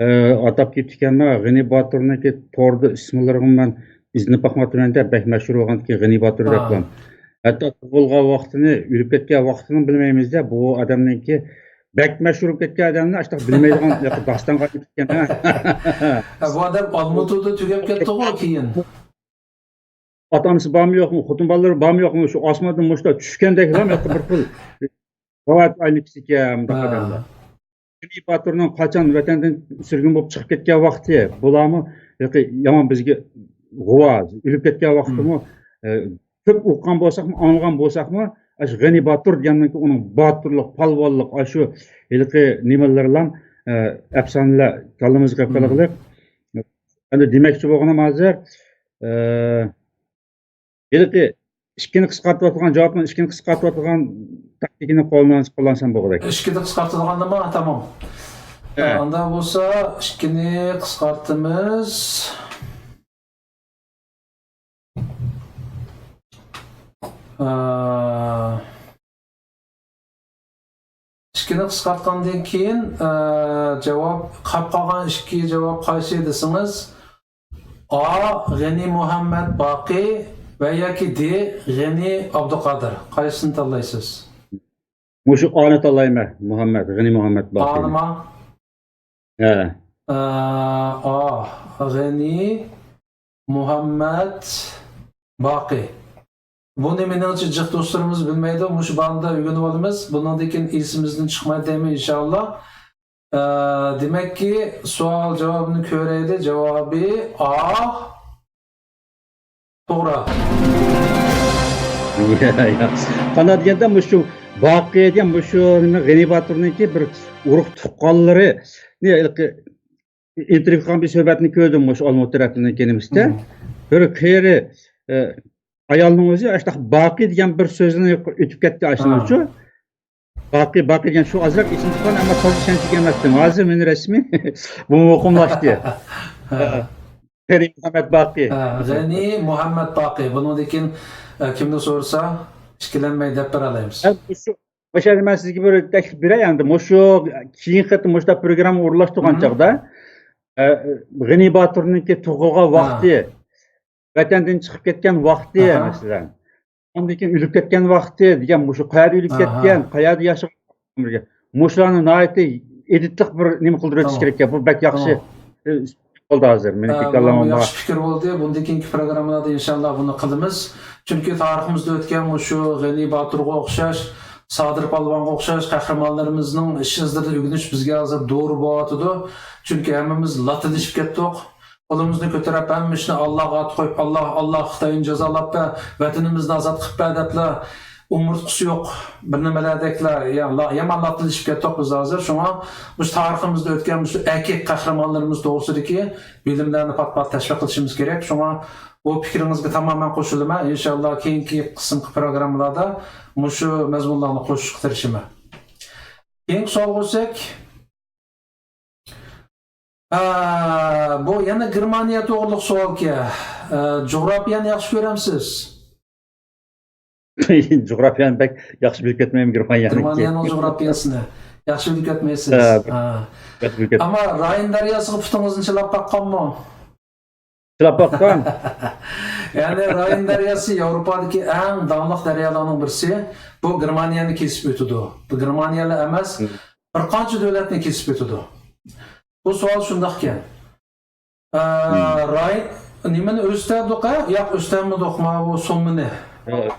ئە، ئاتاپ كېتىپتىكەنمەن. غېنى باتۇرنىڭكى توردا ئىسىملىرىغا مەن ئىزدىنىپ باقماپتىمەن-دە، بەك مەشھۇر بولغاندىكىن غېنى باتۇر دەپلا. ھەتتا تۇغۇلغان ۋاقتىنى، ئۆلۈپ كەتكەن ۋاقتىنى بىلمەيمىز-دە، بۇ ئادەمنىڭكى بەك مەشھۇر بولۇپ كەتكەن ئادەمنى ئاشۇنداق بىلمەيدىغان داستانغا ئۆتكەن، ھە؟ ھە، بۇ ئادەم ئالمۇتىدا تۈگەپ كەتتىغۇ كېيىن. ئاتا-ئانىسى بارمۇ يوقمۇ، خوتۇن بالىلىرى بارمۇ يوقمۇ، شۇ ئاسماندىن مۇشۇنداق چۈشكەندەكلا بىر خىل رىۋايەت ئايلىنىپ كېتىدىكەن بۇنداق ئادەملەر. غېنى باتۇرنىڭ قاچان ۋەتەندىن سۈرگۈن بولۇپ چىقىپ كەتكەن ۋاقتى، بۇلارمۇ ھېلىقى يامان بىزگە غۇۋا، ئۆلۈپ كەتكەن ۋاقتىمۇ، ئە، كۆپ ئوقۇغان بولساقمۇ، ئاڭلىغان بولساقمۇ، ئاشۇ غېنى باتۇر دېگەننىڭكى ئۇنىڭ باتۇرلۇق، پالۋانلىق، ئاشۇ ھېلىقى نېمىلىرىلا، ئە، ئەپسانىلەر كاللىمىزغا قېلىپ قېلىقلىق. ئەمدى دېمەكچى بولغىنىم ھازىر، ئە، ھېلىقى ئىككىنى قىسقارتىۋاتىدىغان، جاۋابنىڭ ئىككىنى قىسقارتىۋاتىدىغان تاكتىكىنى قوللانسا، قوللانسام بولغۇدەك. ئىككىنى قىسقارتىدىغاندىمۇ؟ تامام. ھە. ئانداق بولسا ئىككىنى قىسقارتىمىز. ئە، ئىككىنى قىسقارتقاندىن كېيىن، ئە، جاۋاب، قاپ قالغان ئىككى جاۋاب قايسى دېسىڭىز، ئا، غېنى مۇھەممەد باقى ۋە ياكى دى، غېنى ئابدۇقادىر. قايسىسىنى تاللايسىز؟ مۇشۇ ئانى تاللايمەن، مۇھەممەد، غېنى مۇھەممەد باقى. ئانىما؟ ھە. ئا، ئا، غېنى مۇھەممەد باقى. بۇنى مېنىڭچە جىق دوستلىرىمىز بىلمەيدۇ. مۇشۇ باھانىدا ئۆگىنىۋالىمىز. بۇنىڭدىن كېيىن ئېسىمىزدىن چىقمايدۇ دەيمەن، ئىنشائاللا. ئە، دېمەككى، سوئال جاۋابىنى كۆرەيلى. جاۋابى ئا، توغرا. قانداق دېگەندە، مۇشۇ باقى دېگەن مۇشۇ نېمە، غېنى باتۇرنىڭكى بىر ئۇرۇق تۇغقانلىرى، نېمە، ھېلىقى ئىنتېرۋيۇ قىلغان بىر سۆھبەتنى كۆردۈم مۇشۇ ئالمۇتى تەرەپىدىن كېلىمىزدە. بىر قېرى، ئە، ئايالنىڭ ئۆزى ئاشۇنداق باقى دېگەن بىر سۆزنى ئۆتۈپ كەتتى ئاشۇنىڭ ئۈچۈن. باقى، باقى دېگەن شۇ ئازراق ئېسىمدە تۇرغان، ئەمما تازا ئىشەنچلىك ئەمەستىم. ھازىر مېنى رەسمىي بۇ مۇقىملاشتى. ھە. غېنى مۇھەممەد باقى. ھە، غېنى مۇھەممەد باقى. بۇنىڭدىن كېيىن، ئە، كىمدىن سورىسا، ئىككىلەنمەي دەپ بېرەلەيمىز. ھە، مۇشۇ، مۇشۇ يەردە مەن سىزگە بىر تەكلىپ بېرەي ئەمدى. مۇشۇ كېيىنكى قېتىم مۇشۇنداق پروگرامما ئورۇنلاشتۇرغان چاغدا، ئە، غېنى باتۇرنىڭكى تۇغۇلغان ۋاقتى، ۋەتەندىن چىقىپ كەتكەن ۋاقتى، مەسىلەن. ئاندىن كېيىن ئۆلۈپ كەتكەن ۋاقتى دېگەن مۇشۇ قەيەردە ئۆلۈپ كەتكەن، قەيەردە ياشىغان، مۇشۇلارنى ناھايىتى ئېدىتلىق بىر نېمە قىلدۇرۇۋېتىش كېرەككەن. بۇ بەك ياخشى، ئە، بولدى ھازىر. مېنىڭكى كاللامغا ياخشى پىكىر بولدى. بۇندىن كېيىنكى پروگراممىلاردا ئىنشاللا بۇنى قىلىمىز. چۈنكى تارىخىمىزدا ئۆتكەن مۇشۇ غېنى باتۇرغا ئوخشاش، سادىر پالۋانغا ئوخشاش قەھرىمانلىرىمىزنىڭ ئىش ئىزلىرىدىن ئۆگىنىش بىزگە ھازىر دورا بولۇۋاتىدۇ. چۈنكى ھەممىمىز لاتىنىشىپ كەتتۇق. قولىمىزنى كۆتۈرۈپ، ھەممە ئىشنى ئاللاغا ئارتىپ قويۇپ، «ئاللا، ئاللا، خىتاينى جازالاپ بەر، ۋەتىنىمىزنى ئازاد قىلىپ بەر» دەپلا، ئومۇرتقىسى يوق بىر نېمىلەردەكلا يا-، يامان لاپىلىشىپ كەتتۇق بىز ھازىر. شۇڭا مۇشۇ تارىخىمىزدا ئۆتكەن مۇشۇ ئەركەك قەھرىمانلىرىمىز توغرىسىدىكى بىلىملەرنى پات-پات تەشۋىق قىلىشىمىز كېرەك. شۇڭا بۇ پىكرىڭىزگە تامامەن قوشۇلىمەن. ئىنشاللا كېيىنكى قىسىمقى پروگراممىلاردا مۇشۇ مەزمۇنلارنى قوشۇشقا تىرىشىمەن. كېيىنكى سوئالغا ئۆتسەك، ئە، بۇ يەنە گېرمانىيە توغرۇلۇق سوئالكەن. ئە، جۇغراپىيەنى ياخشى كۆرەمسىز؟ جۇغراپىيەنى بەك ياخشى بىلىپ كەتمەيمەن، گېرمانىيەنىڭكى. گېرمانىيەنىڭ جۇغراپىيەسىنى ياخشى بىلىپ كەتمەيسىز. ھە، ھە. ياخشى بىلىپ كەت- ئەمما راين دەرياسىغا پۇتىڭىزنى چىلاپ باققانمۇ؟ چىلاپ باققان. يەنى راين دەرياسى ياۋروپادىكى ئەڭ داڭلىق دەريالارنىڭ بىرسى. بۇ گېرمانىيەنى كېسىپ ئۆتىدۇ. بۇ گېرمانىيەلا ئەمەس، ھە، بىر قانچە دۆلەتنى كېسىپ ئۆتىدۇ. بۇ سوئال شۇنداقكەن. ئە، ھىم. راي، نېمىنى ئۆستۈردۇق، ھە؟ ياق، ئۆستۈرمىدۇق، ماۋۇ سوممىنى. ھە، ھە،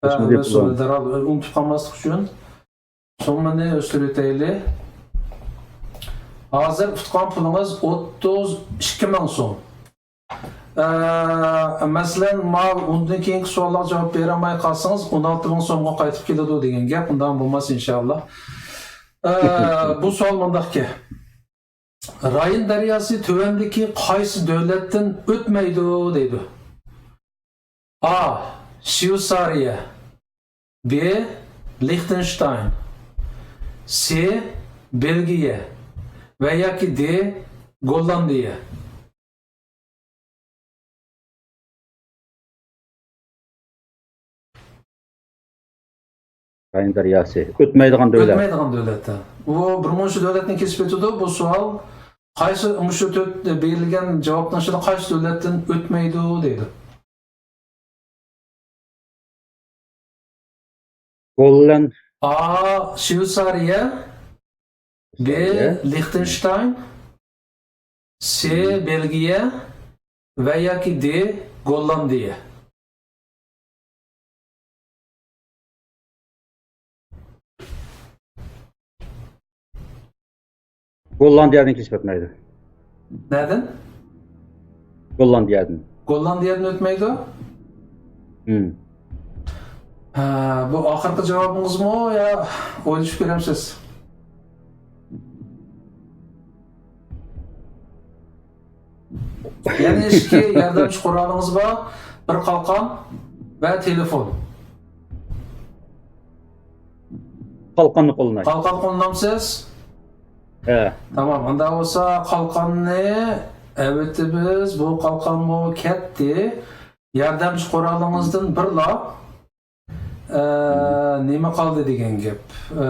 ئۆستۈردى مەسۇل، پۇلنى. دەرھال ئۇنتۇپ قالماسلىق ئۈچۈن سوممىنى ئۆستۈرۈۋېتەيلى. ھازىر ئۇتقان پۇلىڭىز ئوتتۇز ئىككى مىڭ سوم. ئە، مەسىلەن، ماۋۇ ئۇندىن كېيىنكى سوئاللارغا جاۋاب بېرەلمەي قالسىڭىز، ئون ئالتە مىڭ سومغا قايتىپ كېلىدۇ دېگەن گەپ. ئۇنداق بولماس، ئىنشاللا. ئە، بۇ سوئال مۇنداقكەن. راين دەرياسى تۆۋەندىكى قايسى دۆلەتتىن ئۆتمەيدۇ دەيدۇ. ئا، شۋېتسارىيە. ب، لىختېنشتاين. س، بېلگىيە. ۋە ياكى د، گوللاندىيە. راين دەرياسى. ئۆتمەيدىغان دۆلەت. ئۆتمەيدىغان دۆلەت. ئۇ بىر مۇنچە دۆلەتنى كېسىپ ئۆتىدۇ. بۇ سوئال قايسى، مۇشۇ تۆت بېرىلگەن جاۋابنىڭ ئىچىدە قايسى دۆلەتتىن ئۆتمەيدۇ دەيدۇ. گوللاند- ئا، شۋېتسارىيە. ب، شۋېتسارىيە. لىختېنشتاين. س، بېلگىيە. ۋە ياكى د، گوللاندىيە. گوللاندىيەدىن كېسىپ ئۆتمەيدۇ. نەدىن؟ گوللاندىيەدىن. گوللاندىيەدىن ئۆتمەيدۇ؟ ھىم. ھە، بۇ ئاخىرقى جاۋابىڭىزمۇ يا ئويلىشىپ كۆرەمسىز؟ يەنە ئىككى ياردەمچى قورالىڭىز بار، بىر قالقان ۋە تېلېفون. قالقاننى قوللايمەن. قالقان قوللىنامسىز؟ ھە. تامام، ئۇنداق بولسا قالقاننى ئەۋېتىمىز، بۇ قالقانمۇ كەتتى. ياردەمچى قورالىڭىزدىن بىرلا، ئە، نېمە قالدى دېگەن گەپ. ئە،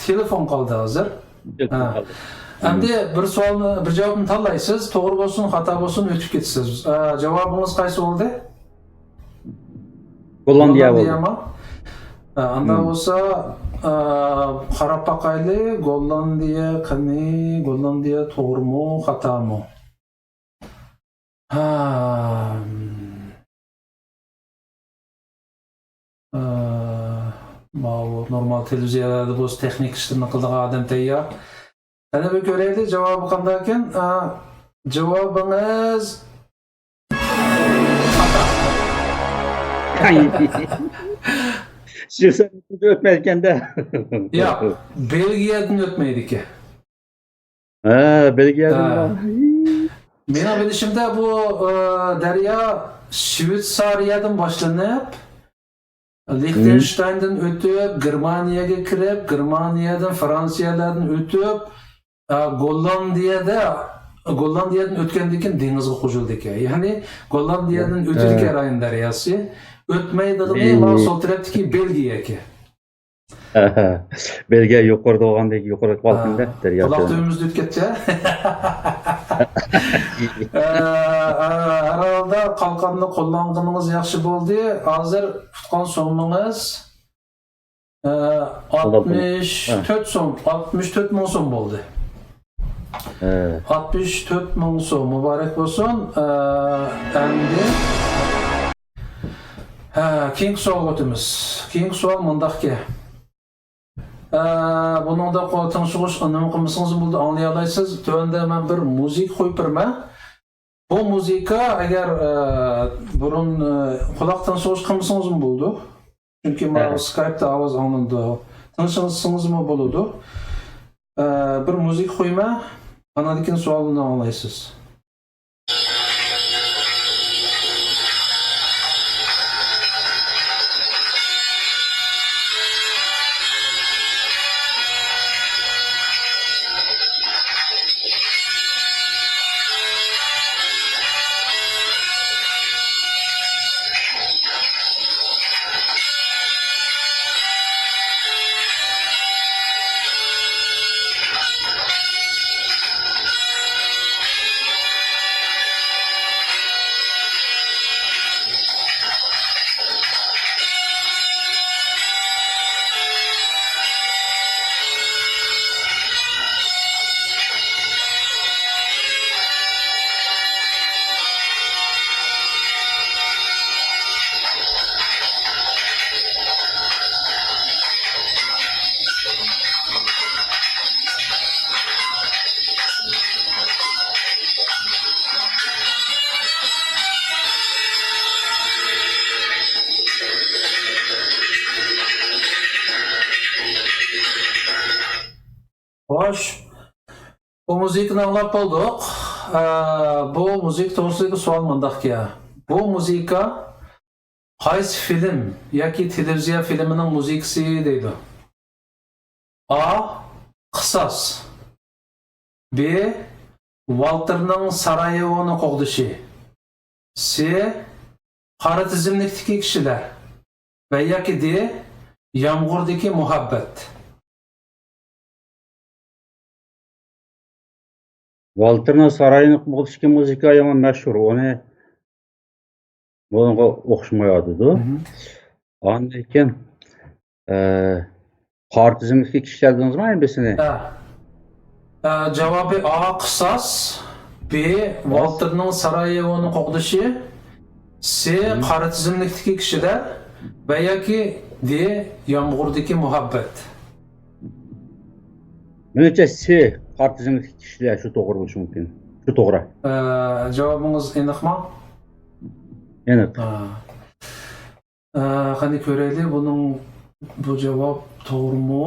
تېلېفون قالدى ھازىر. تېلېفون ھە. قالدى. ئەمدى بىر سوئالنى، بىر جاۋابنى تاللايسىز، توغرا بولسۇن، خاتا بولسۇن، ئۆتۈپ كېتىسىز. ئە، جاۋابىڭىز قايسى بولدى؟ گوللاندىيە بولدى. گوللاندىيەمۇ؟ ئە، ئانداق بولسا، ئە، قاراپ باقايلى. گوللاندىيە قېنى؟ گوللاندىيە توغرىمۇ، خاتامۇ؟ ھە. ئە، ماۋۇ نورمال تېلېۋىزىيەلەردە بولسا تېخنىك ئىشلىرىنى قىلىدىغان ئادەم تەييار. قېنى بىر كۆرەيلى، جاۋابى قانداقكەن؟ ئە، جاۋابىڭىز خاتا. شىۋېتسارىيەدىن ئۆتمەيدىكەن-دە. ياق، بېلگىيەدىن ئۆتمەيدىكەن. ھە، بېلگىيەدىن ھە. بار. مېنىڭ بىلىشىمدە بۇ، ئە، دەريا شىۋېتسارىيەدىن باشلىنىپ، لىختېنشتايندىن ئۆتۈپ، گېرمانىيەگە كىرىپ، گېرمانىيەدىن، فرانسىيەلەردىن ئۆتۈپ، ئە، گوللاندىيەدە، گوللاندىيەدىن ئۆتكەندىن كېيىن دېڭىزغا قوشۇلىدىكەن. يەنى گوللاندىيەدىن ھە. ئۆتىدىكەن راين دەرياسى. ئۆتمەيدىغىنى ئى. مانا سول تەرەپتىكى بېلگىيەكەن. بېلگىيە يۇقىرىدا بولغاندىن كېيىن يۇقىرى قالغاندا ھە. دەريا قۇلاق تۆمۈزدە ئۆتۈپ كەتتى. ئە، ئە، ھەر ھالدا قالقاننى قوللانغىنىڭىز ياخشى بولدى. ھازىر تۇتقان سوممىڭىز، ئە، ئاتمىش تۆت سوم، ئاتمىش تۆت مىڭ سوم بولدى. ھە. ئاتمىش تۆت مىڭ سوم مۇبارەك بولسۇن. ئە، ئەمدى، ھە، كېيىنكى سوئالغا ئۆتىمىز. كېيىنكى سوئال مۇنداقكەن. ئە، بۇنىڭدا قو-، تىڭشىغۇچ نېمە قىلمىسىڭىزمۇ بولىدۇ، ئاڭلىيالايسىز. تۆۋەندە مەن بىر مۇزىكا قويۇپ بېرىمەن. بۇ مۇزىكا ئەگەر، ئە، بۇرۇن، ئە، قۇلاق تىڭشىغۇچ قىلمىسىڭىزمۇ بولىدۇ. چۈنكى ماۋۇ سكايپتا ئاۋاز ئاڭلىنىدۇ. تىڭشىسىڭىزمۇ بولىدۇ. ئە، بىر مۇزىكا قويما، ئاندىن كېيىن سوئالنى ئاڭلايسىز. خوش، بۇ مۇزىكىنى ئاڭلاپ بولدۇق. ئە، بۇ مۇزىكا توغرىسىدىكى سوئال مۇنداقكەن. بۇ مۇزىكا قايسى فىلىم ياكى تېلېۋىزىيە فىلىمىنىڭ مۇزىكىسى دەيدۇ. ئا، قىساس. بى، ۋالتېرنىڭ سارايېۋونى قوغدىشى. سى، قارا تىزىملىكتىكى كىشىلەر. ۋە ياكى دى، يامغۇردىكى مۇھەببەت. ۋالتېرنىڭ سارايىنى قوغدىشىدىكى مۇزىكا يامان مەشھۇر. ئۇنى، بۇنىڭغا ئوخشىمايۋاتىدۇ. مھم. ئاندىن كېيىن، ئە، قارا تىزىملىكتىكى كىشىلەر دېدىڭىزمۇ ئەمدى بىسىنى؟ ھە. ئە، جاۋابى ئا، قىساس، بى، ۋالتېرنىڭ سارايېۋونى قوغدىشى، سى، مھم، قارا تىزىملىكتىكى كىشىلەر ۋە ياكى دى، يامغۇردىكى مۇھەببەت. مېنىڭچە سى، قارا تىزىملىكتىكى كىشىلەر شۇ توغرا بولۇشى مۇمكىن. شۇ توغرا. ئە، جاۋابىڭىز ئېنىقمۇ؟ ئېنىق. ھە. ئە، قېنى كۆرەيلى، بۇنىڭ، بۇ جاۋاب توغرىمۇ؟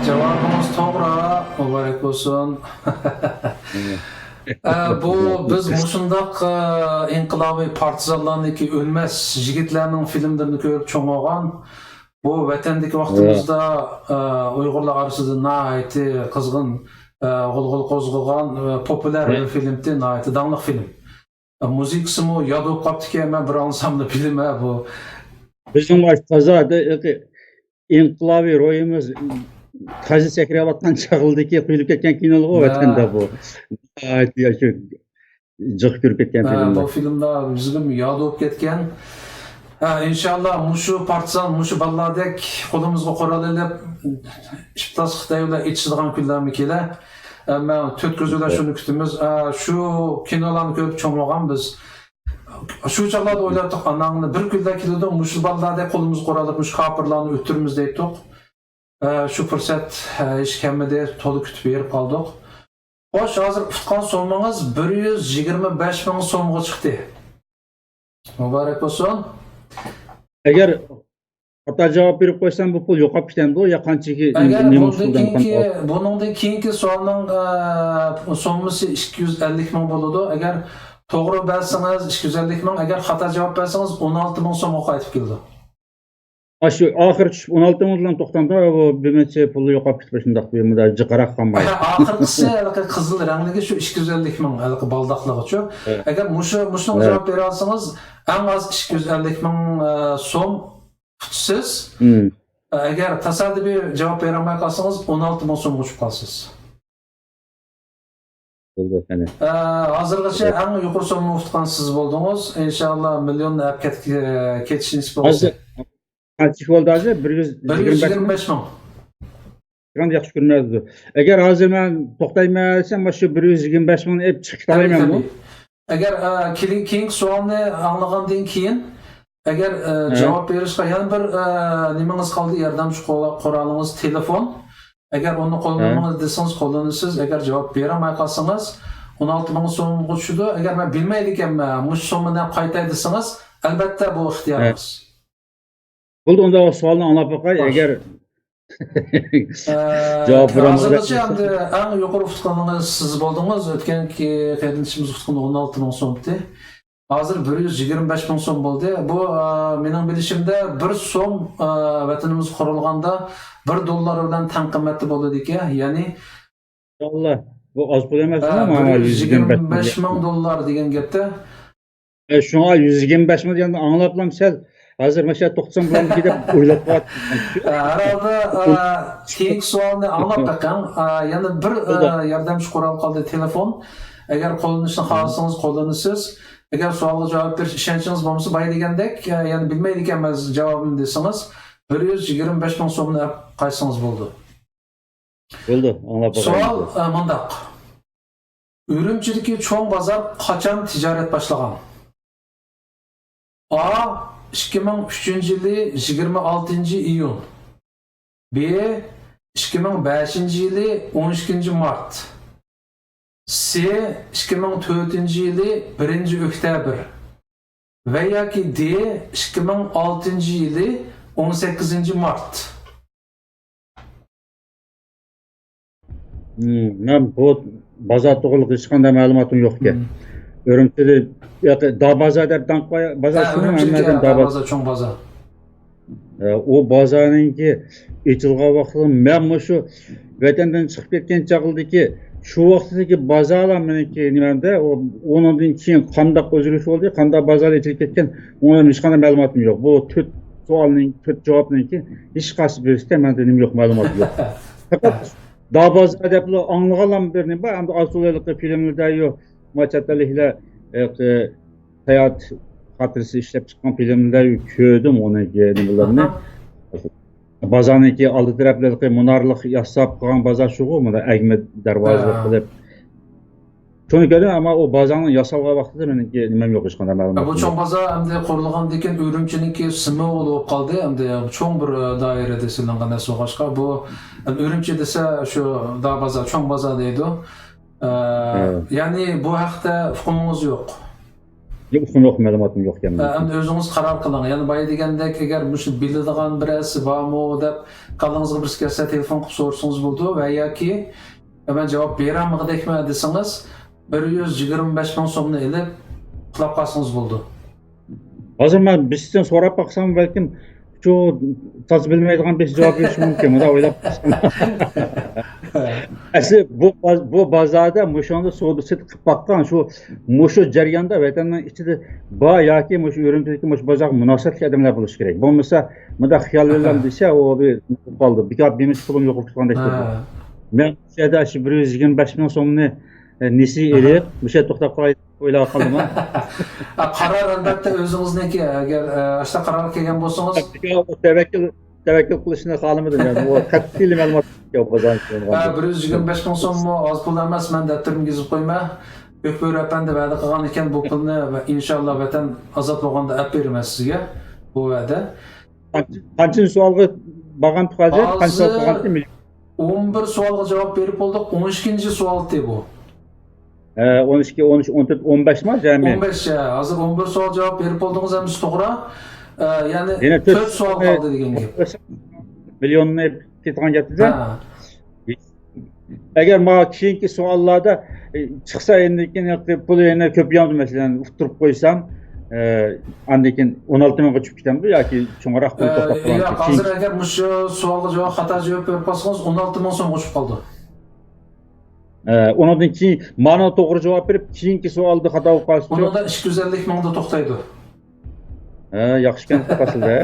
جاۋابىڭىز توغرا، مۇبارەك بولسۇن. ئە، بۇ بىز مۇشۇنداق، ئە، ئىنقىلابىي پارتىزانلارنىڭكى ئۆلمەس يىگىتلەرنىڭ فىلىملىرىنى كۆرۈپ چوڭ بولغان. بۇ ۋەتەندىكى ۋاقتىمىزدا، ئە، ئۇيغۇرلار ئارىسىدا ناھايىتى قىزغىن، ئە، غۇلغۇلا قوزغىغان، ئە، پوپۇليار بىر فىلىمتى، ناھايىتى داڭلىق فىلىم. مۇزىكىسىمۇ ياد بولۇپ قاپتىكەن، مەن بىر ئاڭلىساملا بىلىمەن بۇ. بىزنىڭ مۇشۇ تازا ئىنقىلابىي روھىمىز تازا سەكرەۋاتقان چاغلىرىدىكى قويۇلۇپ كەتكەن كىنولىغۇ ۋەتەندە بۇ. ناھايىتى شۇ جىق كۆرۈپ كەتكەن ھە، فىلىملار. بۇ فىلىملار بىزگىمۇ ياد بولۇپ كەتكەن. ھە، ئىنشاللا مۇشۇ پارتىزان، مۇشۇ بالىلاردەك قولىمىزغا قورال ئېلىپ، ئىپلاس خىتاي بىلەن ئېتىشىدىغان كۈنلەرمۇ كېلە. ھەممە تۆت كۆز بىلەن شۇنى كۈتىمىز. ھە، شۇ كىنولارنى كۆرۈپ چوڭ بولغان بىز. شۇ چاغلاردا ئويلايتتۇق، ئاناڭنى بىر كۈنلەر كېلىدۇ، مۇشۇ بالىلاردەك قولىمىزغا قورال ئېلىپ، مۇشۇ كاپىرلارنى ئۆلتۈرىمىز دەيتتۇق. ئە، شۇ پۇرسەت، ئە، ھېچ كەلمىدى، تولا كۈتۈپ بېرىپ قالدۇق. خوش، ھازىر ئۇتقان سومىڭىز بىر يۈز يىگىرمە بەش مىڭ سومغا چىقتى. مۇبارەك بولسۇن. ئەگەر خاتا جاۋاب بېرىپ قويسام، بۇ پۇل يوقاپ كېتەمدۇ يا قانچىلىك ئەگەر نېمە بۇندىن ئۇسۇلدا كېيىنكى، بۇنىڭدىن كېيىنكى سوئالنىڭ، ئە، سوممىسى ئىككى يۈز ئەللىك مىڭ بولىدۇ. ئەگەر توغرا بەرسىڭىز، ئىككى يۈز ئەللىك مىڭ، ئەگەر خاتا جاۋاب بەرسىڭىز، ئون ئالتە مىڭ سومغا قايتىپ كېلىدۇ. ئاشۇ ئاخىرى چۈشۈپ ئون ئالتە مىڭ بىلەن توختامدۇ، ئۇ بىر نەچچە پۇلى يوقاپ كېتىپ، شۇنداق بىر مۇنداق جىقراق قالماي. ھە، ئاخىرقىسى ھېلىقى قىزىل رەڭلىكى شۇ ئىككى يۈز ئەللىك مىڭ، ھېلىقى بالداقلىقىچۇ. ھە. ئەگەر مۇشۇ، مۇشۇنىڭغا ھە. جاۋاب بېرەلىسىڭىز، ئەڭ ئاز ئىككى يۈز ئەللىك مىڭ، ئە، سوم ئۇتىسىز. ھىم. ئەگەر تاسادىپىي جاۋاب بېرەلمەي قالسىڭىز، ئون ئالتە مىڭ سومغا چۈشۈپ قالىسىز. بولدى، قېنى. ئە، ھازىرغىچە ئەڭ يۇقىرى سومما ئۇتقان سىز بولدىڭىز. ئىنشاللا مىليوننى ئەپ كەت-، كېتىش نېسىپ بولسا. ھازىر قانچىلىك بولدى ھازىر؟ بىر يۈز يىگىرمە بەش مىڭ. بىر يۈز يىگىرمە بەش مىڭ. ياخشى كۆرۈنەلىدۇ. ئەگەر ھازىر مەن توختايمەن دېسەم، مانا شۇ بىر يۈز يىگىرمە بەش مىڭنى ئېلىپ چىقىپ كېتەلەيمەنمۇ؟ تەبىئىي، تەبىئىي. ئەگەر، ئە، كېلىن-، كېيىنكى سوئالنى ئاڭلىغاندىن كېيىن، ئەگەر، ئە، ھە. جاۋاب بېرىشقا يەنە بىر، ئە، نېمىڭىز قالدى، ياردەمچى قورا-، قورالىڭىز تېلېفون. ئەگەر ئۇنى ھە. قوللىنىمىز دېسىڭىز، قوللىنىسىز. ئەگەر جاۋاب بېرەلمەي قالسىڭىز، ئون ئالتە مىڭ سومغا چۈشىدۇ. ئەگەر مەن بىلمەيدىكەنمەن، مۇشۇ سوممىنى قايتاي دېسىڭىز، ئەلۋەتتە، بۇ ئىختىيارىڭىز. بولدى، ئۇندا سوئالنى ئاڭلاپ باقاي. ئەگەر جاۋاب بېرەلمىسە، ھازىرغىچە ئەمدى ئەڭ يۇقىرى ئۇتقىنىڭىز سىز بولدىڭىز. ئۆتكەنكى قېرىندىشىمىز ئۇتقىنى ئون ئالتە مىڭ سوم ئىدى. ھازىر بىر يۈز يىگىرمە بەش مىڭ سوم بولدى. بۇ، ئا، مېنىڭ بىلىشىمدە بىر سوم، ئا، ۋەتىنىمىز قۇرۇلغاندا بىر دوللار بىلەن تەڭ قىممەتتە بولىدىكەن. يەنى، ئىنشاللا، بۇ ئاز پۇل ئەمەس، ئا، بىر يۈز يىگىرمە بەش مىڭ دوللار دېگەن گەپتە. ئە، شۇڭا يۈز يىگىرمە بەش مىڭ دېگەندە ئاڭلاپلا سەل، ھازىر ماشۇ توختىسام بولامدىكى دەپ ئويلاپ قالاتتىم. ئە، ھەر ھالدا، ئە، كېيىنكى سوئالنى ئاڭلاپ بېقىڭ. ئە، يەنە بىر، ئە، ياردەمچى قورال قالدى، تېلېفون. ئەگەر قوللىنىشنى خالىسىڭىز، قوللىنىسىز. ئەگەر سوئالغا جاۋاب بېرىش ئىشەنچىڭىز بولمىسا، بايا دېگەندەك، ئە، يەنە بىلمەيدىكەنمەن جاۋابىنى دېسىڭىز، بىر يۈز يىگىرمە بەش مىڭ سومنى ئەپ قايتسىڭىز بولىدۇ. بولدى، ئاڭلاپ باقايلى. سوئال، ئە، مۇنداق. ئۈرۈمچىدىكى چوڭ بازار قاچان تىجارەت باشلىغان؟ ئا، ئىككى مىڭ ئۈچىنچى يىلى يىگىرمە ئالتىنچى ئىيۇن. بى، ئىككى مىڭ بەشىنچى يىلى ئون ئىككىنچى مارت. سى، ئىككى مىڭ تۆتىنچى يىلى بىرىنچى ئۆكتەبىر. ۋە ياكى دى، ئىككى مىڭ ئالتىنچى يىلى ئون سەككىزىنچى مارت. مم، مەن بۇ بازار توغرىلىق ھېچقانداق مەلۇماتىم يوق ئىكەن. مم. ئۈرۈمچىدە، ياقى، دا بازار دەپ داڭ قويا-، بازار ھە، شۇنىڭ ئۈرۈمچىدىكى ھەممەدىن ھە، دا دا بازار. بازار، چوڭ بازار. ئە، ئۇ بازارنىڭكى ئېچىلغان ۋاقتىدا مەن مۇشۇ ۋەتەندىن چىقىپ كەتكەن چاغلىدىكى شۇ ۋاقىتتىكى بازارلار مېنىڭكى نېمەمدە، ئۇ، ئۇنىڭدىن كېيىن قانداق ئۆزگىرىش بولدى، قانداق بازار ئېچىلىپ كەتكەن، ئۇنىڭدىن ھېچقانداق مەلۇماتىم يوق. بۇ تۆت سوئالنىڭ، تۆت جاۋابنىڭكى ھېچقايسى بىرسىدە مەندە نېمە يوق، مەلۇمات يوق. پەقەت دا بازار دەپلا ئاڭلىغانلارمۇ بىر نېمە بار، ئەمدى ئاز تولا ھېلىقى فىلىملىرىدە يو، ما چەت ئەللىكلەر، ئە، ساياھەت خاتىرىسى ئىشلەپ چىققان فىلىملەردە كۆردۈم ئۇنىڭكى نېمىلىرىنى. ئاھا. بازارنىڭكى ئالدى تەرەپلىرىدىكى مۇنارلىق ياساپ قىلغان بازار شۇغۇ، مۇنداق ئەگمە دەرۋازىلىق ھە. قىلىپ. شۇنى كۆردۈم، ئەمما ئۇ بازارنىڭ ياسالغان ۋاقتىدا مېنىڭكى نېمەم يوق، ھېچقانداق مەلۇماتىم بۇ چوڭ يوق. بازار ئەمدى قۇرۇلغاندىن كېيىن ئۈرۈمچىنىڭكى سىمۋولى بولۇپ قالدى. ئەمدى چوڭ بىر، ئە، دائىرىدە سېلىنغان نەرسە بولغاچقا، بۇ، ئە، ئۈرۈمچى دېسە شۇ دا بازار، چوڭ بازار دەيدۇ. ئە، ھە. يەنى بۇ ھەقتە ئۇقۇمىڭىز يوق. يوق، ئۇقۇم يوق، مەلۇماتىم يوق ئىكەن. ئە، ئەمدى ئۆزىڭىز قارار قىلىڭ. يەنى بايا دېگەندەك، ئەگەر مۇشۇ بىلىدىغان بىرەرسى بارمۇ دەپ كاللىڭىزغا بىرسى كەلسە، تېلېفون قىلىپ سورىسىڭىز بولىدۇ ۋە ياكى، ئە، مەن جاۋاب بېرەلمىگۈدەكمەن دېسىڭىز، بىر يۈز يىگىرمە بەش مىڭ سومنى ئېلىپ، ئۇخلاپ قالسىڭىز بولىدۇ. ھازىر مەن بىرسىدىن سوراپ باقسام، بەلكىم شۇ تازا بىلمەيدىغان بىرسى جاۋاب بېرىشى مۇمكىن، مۇنداق ئويلاپ باقسام. ئەسلى بۇ باز-، بۇ بازاردا مۇشۇنىڭدا سودا سېتىق قىلىپ باققان، شۇ، مۇشۇ جەرياندا ۋەتەننىڭ ئىچىدە بار ياكى مۇشۇ ئۈرۈمچىدىكى مۇشۇ بازارغا مۇناسىۋەتلىك ئادەملەر بولۇشى كېرەك. بولمىسا مۇنداق خىيال ئويلام دېسە، ئۇ بىر قالدى. بىكار بىمىش پۇلۇم يوقىلىپ كەتكەندەك بولدى. ھە. مەن مۇشۇ يەردە شۇ بىر يۈز يىگىرمە بەش مىڭ سومنى، ئە، نېسى ئېلىپ، مۇشۇ يەردە توختاپ قالاي. ئويلاپ قالدىم. قارار ئەلۋەتتە ئۆزىڭىزنىڭكى. ئەگەر، ئە، ئاشۇنداق قارارغا كەلگەن بولسىڭىز. تەۋەككۈل، تەۋەككۈل قىلىشنى خالىمىدىم. يەنى ئۇ قەتئىي مەلۇمات يوق بازارنى. ئە، بىر يۈز يىگىرمە بەش مىڭ سوممۇ ئاز پۇل ئەمەس، مەن دەپتىرىمگە يېزىپ قويىمەن. ئۆكبۆرە ئەپەندى ۋەدە قىلغان ئىكەن، بۇ پۇلنى ۋە ئىنشاللا ۋەتەن ئازاد بولغاندا ئەپ بېرىمەن سىزگە. بۇ ۋەدە. قانچىنچى سوئالغا بارغانتۇق ھازىر؟ قانچە سوئال ھازىر قالغانتى؟ ئون بىر سوئالغا جاۋاب بېرىپ بولدۇق، ئون ئىككىنچى سوئالتى بۇ. ھە، ئون ئىككى، ئون ئۈچ، ئون تۆت، ئون بەش ما جەمئىي؟ ئون بەش، ھە. ھازىر ئون بىر سوئال جاۋاب بېرىپ بولدىڭىز ھەممىسى توغرا. ئە، يەنى يەنە تۆت تۆت سوئال قالدى دېگەن گەپ. مىليوننى كېتىدىغان گەپتە. ھە. ئەگەر ماڭا كېيىنكى سوئاللاردا، ئە، چىقسا ئاندىن كېيىن پۇل يەنە كۆپىيەمدۇ، مەسىلەن، ئۇتتۇرۇپ قويسام، ئە، ئاندىن كېيىن ئون ئالتە مىڭغا چۈشۈپ كېتەمدۇ ياكى چوڭراق پۇل ئە، توختاپ قالامدۇ؟ ياق، ھازىر ئەگەر مۇشۇ سوئالغا جاۋاب، خاتا جاۋاب بېرىپ قالسىڭىز، ئون ئالتە مىڭ سومغا چۈشۈپ قالىدۇ. ئە، ئۇنىڭدىن كېيىن مانا توغرا جاۋاب بېرىپ، كېيىنكى سوئالدا خاتا بولۇپ قالسىچۇ؟ ئۇنىڭدا ئىككى يۈز ئەللىك مىڭدا توختايدۇ. ھە، ياخشىكەن ئەسلىدە.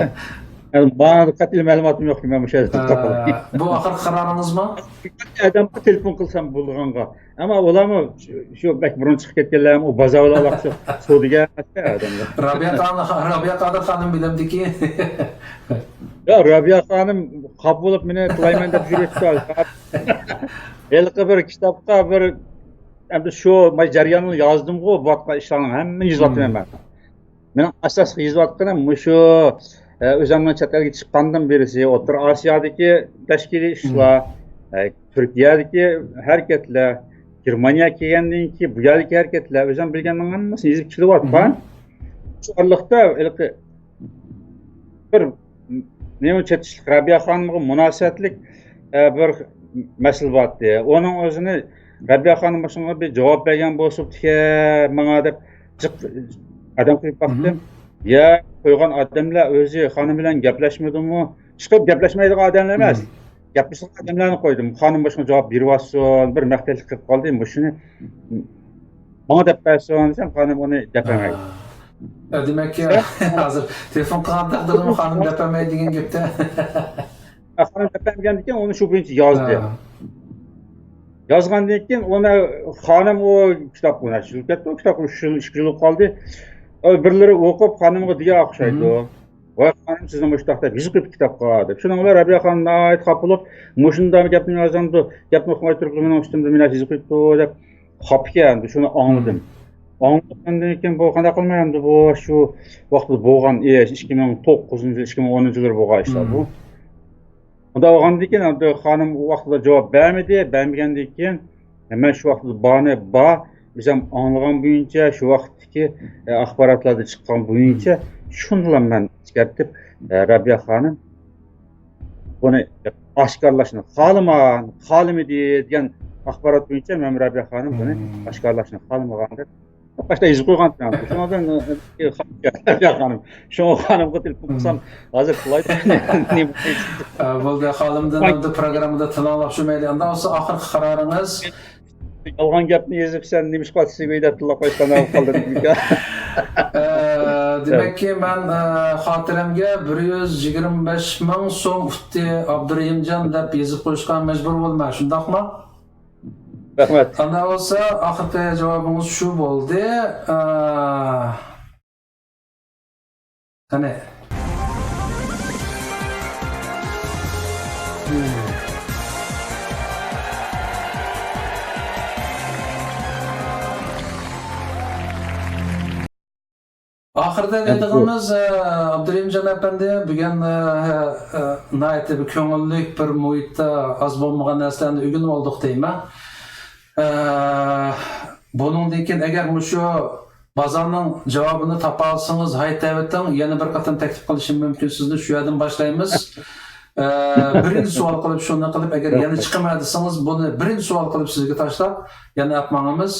ئە، مانا قەتئىي مەلۇماتىم يوق، مەن مۇشۇ يەردە توختاپ قالاي. ئە، بۇ ئاخىرقى قارارىڭىزمۇ؟ ئادەمگە تېلېفون قىلسام بولىدىغانغا. ئەمما ئۇلارمۇ شۇ، شۇ بەك بۇرۇن چىقىپ كەتكەنلەر، ئۇ بازار بىلەن ئالاقىسى يوق سودىگەر ئەمەسكەن ئادەملەر. رابىيە خان-، رابىيە قادىر خانىم بىلەمدىكى. يا، رابىيە خانىم خاپا بولۇپ مېنى قىلايمەن دەپ يۈرۈۋېتىپتۇ. ھېلىقى بىر كىتابقا بىر، ئەمدى شۇ مانا جەرياننى يازدىمغۇ، بولۇۋاتقان ئىشلارنىڭ ھەممىنى يېزىۋاتىمەن مەن. مېنىڭ ئاساسلىق يېزىۋاتقىنىم مۇشۇ، ئە، ئۆزۈمنىڭ چەت ئەلگە چىققاندىن بېرىسى، ئوتتۇرا ئاسىيادىكى تەشكىلىي ئىشلار، ئە، تۈركىيەدىكى ھەرىكەتلەر، گېرمانىيەگە كەلگەندىن كېيىن بۇ يەردىكى ھەرىكەتلەر، ئۆزۈم بىلگەننىڭ ھەممىسىنى يېزىپ كېلىۋاتقان. شۇ ئارىلىقتا ھېلىقى بىر نېمە چېتىشلىق رەبىيە خانىمغا مۇناسىۋەتلىك، ئە، بىر مەسىلە بارتتى. ئۇنىڭ ئۆزىنى رەبىيە خانىم مۇشۇنىڭغا بىر جاۋاب بەرگەن بولسا بولىدىكەن ماڭا دەپ جىق ئادەم قويۇپ باقتىم. يا قويغان ئادەملەر ئۆزى خانىم بىلەن گەپلەشمىدىمۇ؟ ئىشقىلىپ گەپلەشمەيدىغان ئادەملەر ئەمەس. گەپلىشىدىغان ئادەملەرنى قويدۇم. خانىم مۇشۇنىڭغا جاۋاب بېرىۋاتسۇن، بىر مەقتەللىك قىلىپ قالدى. مۇشۇنى ماڭا دەپ بەرسۇن دېسەم، خانىم ئۇنى دەپ بەرمەيدۇ. ھە، دېمەككى، ھازىر تېلېفون قىلغان تەقدىردىمۇ خانىم دەپ بەرمەيدۇ دېگەن گەپتە. خانىم دەپ بەرمىگەندىن كېيىن ئۇنى شۇ بويىچە يازدى. ھە. يازغاندىن كېيىن ئۇنى خانىم ئۇ كىتاب ئۇ نەچچە يىل كەتتى، ئۇ كىتاب ئۈچ يىل، ئىككى يىل بولۇپ قالدى. ئۇ بىرلىرى ئوقۇپ خانىمغا دېگەن ئوخشايدۇ. ۋاي خانىم، سىزنى مۇشۇنداق دەپ يېزىپ قويۇپتۇ كىتابقا دەپ. شۇنىڭ بىلەن رەبىيە خانىم ناھايىتى خاپا بولۇپ، مۇشۇنداق گەپنى يازامدۇ، گەپنى ئۇقماي تۇرۇپ مېنىڭ ئۈستۈمدە مېنى يېزىپ قويۇپتۇ دەپ خاپىكەن، شۇنى ئاڭلىدىم. ئاڭلىغاندىن كېيىن بۇ قانداق قىلماي ئەمدى بۇ شۇ ۋاقىتتا بولغان ئىش، ئىككى مىڭ توققۇزىنچى يىل، ئىككى مىڭ ئونىنچى يىللار بولغان ئىشلار بۇ. ئۇنداق بولغاندىن كېيىن ئەمدى خانىم ئۇ ۋاقىتتا جاۋاب بەرمىدى، بەرمىگەندىن كېيىن مەن شۇ ۋاقىتتا بارنى بار، ئۆزۈم ئاڭلىغان بويىچە شۇ ۋاقىتتىكى، ئە، ئاخباراتلاردا چىققان بويىچە شۇندىلا مەن ئەسكەرتىپ، ئە، رەبىيە خانىم بۇنى ئاشكارىلاشنى خالىما-، خالىمىدى دېگەن ئاخبارات بويىچە مەن رەبىيە خانىم بۇنى ئاشكارىلاشنى خالىمىغان دەپ باشتا يېزىپ قويغان. شۇنىڭدىن، ئە، رەبىيە خانىم، شۇڭا خانىمغا تېلېفون قىلسام، ھازىر قىلاي. ئە، بولدى، خالىمدىن ئەمدى پروگراممىدا تىلنى ئاڭلاپ شۇ مەيلى. ئاندا بولسا ئاخىرقى قارارىڭىز؟ يالغان گەپنى يېزىپ، سەن نېمىشقا سىزگە ئۆيدە تىللاپ قويۇشقان ھال قالدىم. ئە، دېمەككى، مەن، ئە، خاتىرەمگە بىر يۈز يىگىرمە بەش مىڭ سوم ئۇتتى ئابدۇرېھىمجان دەپ يېزىپ قويۇشقا مەجبۇر بولىمەن، شۇنداقمۇ؟ رەھمەت. ئاندا بولسا ئاخىرقى جاۋابىڭىز شۇ بولدى. ئە، قېنى. ئاخىرىدا دەيدىغىنىمىز، ئە، ئابدۇرېھىمجان ئەپەندى، بۈگۈن، ئە، ئە، ناھايىتى بىر كۆڭۈللۈك بىر مۇھىتتا ئاز بولمىغان نەرسىلەرنى ئۆگىنىۋالدۇق دەيمەن. ئە، بۇنىڭدىن كېيىن ئەگەر مۇشۇ بازارنىڭ جاۋابىنى تاپالىسىڭىز، ھايتەۋېتىڭ، يەنە بىر قېتىم تەكلىپ قىلىشىم مۇمكىن سىزنى، شۇ يەردىن باشلايمىز. ئە، بىرىنچى سوئال قىلىپ، شۇنى قىلىپ، ئەگەر يەنە چىقىمەن دېسىڭىز، بۇنى بىرىنچى سوئال قىلىپ سىزگە تاشلاپ، يەنە ئەپ ماڭىمىز.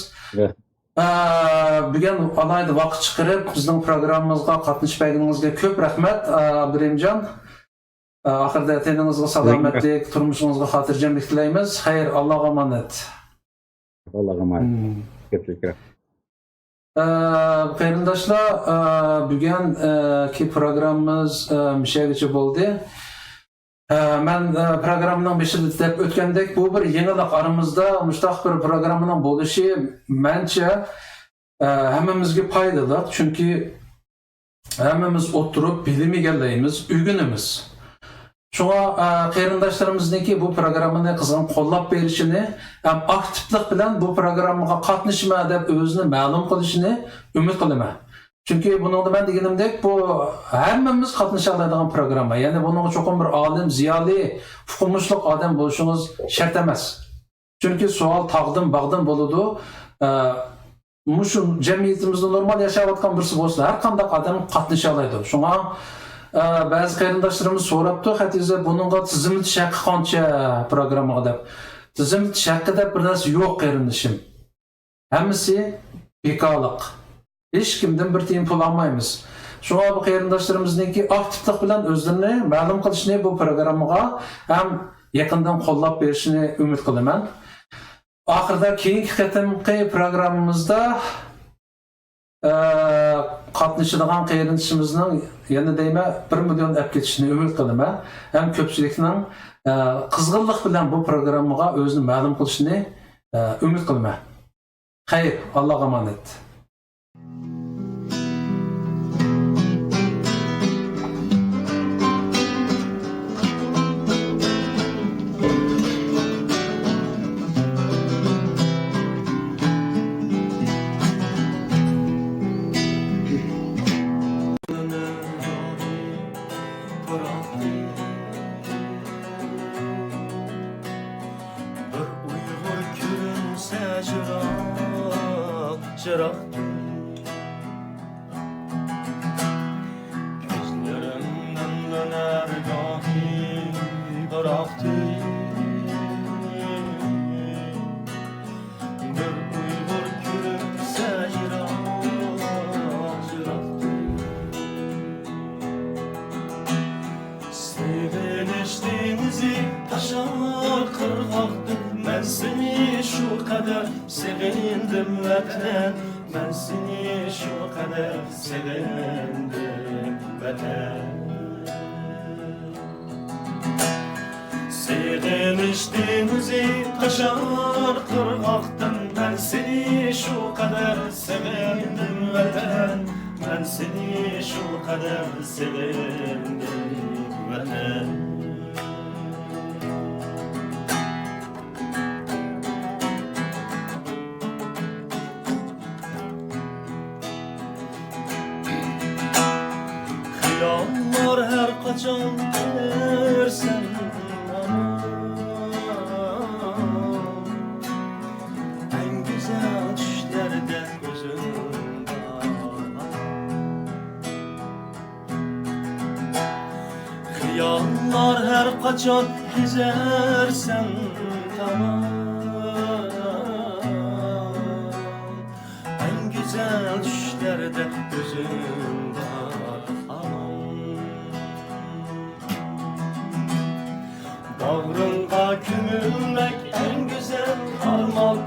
ئە، بۈگۈن ئالاھىدە ۋاقىت چىقىرىپ، بىزنىڭ پروگراممىمىزغا قاتنىشىپ بەرگىنىڭىزگە كۆپ رەھمەت، ئە، ئابدۇرېھىمجان. ئە، ئاخىرىدا تېنىڭىزغا سالامەتلىك، تۇرمۇشىڭىزغا خاتىرجەملىك تىلەيمىز. خەير، ئاللاغا ئامانەت. ئاللاغا ئامانەت. كۆپچىلىك رەھمەت. ئە، قېرىنداشلار، ئە، بۈگۈنكى پروگراممىمىز، ئە، مۇشۇ يەرگىچە بولدى. ئە، مەن، ئە، پروگراممىنىڭ بېشىدا دەپ ئۆتكەندەك، بۇ بىر يېڭىلىق ئارىمىزدا مۇشۇنداق بىر پروگراممىنىڭ بولۇشى، مەنچە، ئە، ھەممىمىزگە پايدىلىق. چۈنكى ھەممىمىز ئولتۇرۇپ بىلىم ئىگىلەيمىز، ئۆگىنىمىز. شۇڭا، ئە، قېرىنداشلىرىمىزنىڭكى بۇ پروگراممىنى قىزغىن قوللاپ بېرىشىنى ھەم ئاكتىپلىق بىلەن بۇ پروگراممىغا قاتنىشىمەن دەپ ئۆزىنى مەلۇم قىلىشىنى ئۈمىد قىلىمەن. چۈنكى بۇنىڭدا مەن دېگىنىمدەك، بۇ ھەممىمىز قاتنىشالايدىغان پروگرامما. يەنى بۇنىڭغا چوقۇم بىر ئالىم، زىيالىي، ئۇقمۇشلۇق ئادەم بولۇشىڭىز شەرت ئەمەس. چۈنكى سوئال تاغدىن، باغدىن بولىدۇ. ئە، مۇشۇ جەمئىيىتىمىزدە نورمال ياشاۋاتقان بىرسى بولسىلا، ھەر قانداق ئادەم قاتنىشالايدۇ. شۇڭا، ئە، بەزى قېرىنداشلىرىمىز سوراپتۇ، خەت يېزىپ، بۇنىڭغا تىزىملىتىش ھەققى قانچە پروگراممىغا دەپ. تىزىملىتىش ھەققى دەپ بىر نەرسە يوق، قېرىندىشىم. ھەممىسى بىكارلىق. ھېچكىمدىن بىر تىيىن پۇل ئالمايمىز. شۇڭا بۇ قېرىنداشلىرىمىزنىڭكى ئاكتىپلىق بىلەن ئۆزلىرىنى مەلۇم قىلىشىنى بۇ پروگراممىغا ھەم يېقىندىن قوللاپ بېرىشىنى ئۈمىد قىلىمەن. ئاخىرىدا كېيىنكى قېتىمقى پروگراممىمىزدا، ئە، قاتنىشىدىغان قېرىندىشىمىزنىڭ يەنە دەيمەن، بىر مىليون ئەپ كېتىشىنى ئۈمىد قىلىمەن. ھەم كۆپچىلىكنىڭ، ئە، قىزغىنلىق بىلەن بۇ پروگراممىغا ئۆزىنى مەلۇم قىلىشىنى، ئە، ئۈمىد قىلىمەن. خەير، ئاللاغا ئامانەت. بىر ئۇيغۇر كۆرۈنسە يىراق، يىراقتىن. كۆزلىرىمنىڭ دۆنەر گاھى يىراقتىن. بىر ئۇيغۇر كۈلۈمسىرەر يىراق، يىراقتىن. سېغىنىش دېڭىزى تاشار قىرغاقتىن، مەن سېنى شۇ قەدەر سېغىندىم، ۋەتەن. مەن سېنى شۇ قەدەر سېغىندىم، ۋەتەن. سېغىنىش دېڭىزى تاشار قىرغاقتىن، مەن سېنى شۇ قەدەر سېغىندىم، ۋەتەن. مەن سېنى شۇ قەدەر سېغىندىم، ۋەتەن. خىياللار ھەر قاچان كېلەرسەن ماڭا، ئەڭ گۈزەل چۈشلەردە ئۆزۈڭ بار. خىياللار ھەر قاچان كېزەرسەن تامان، ئەڭ گۈزەل چۈشلەردە ئۆزۈڭ بار ئامان. باغرىڭغا كۆمۈلمەك ئەڭ گۈزەل ئارمان،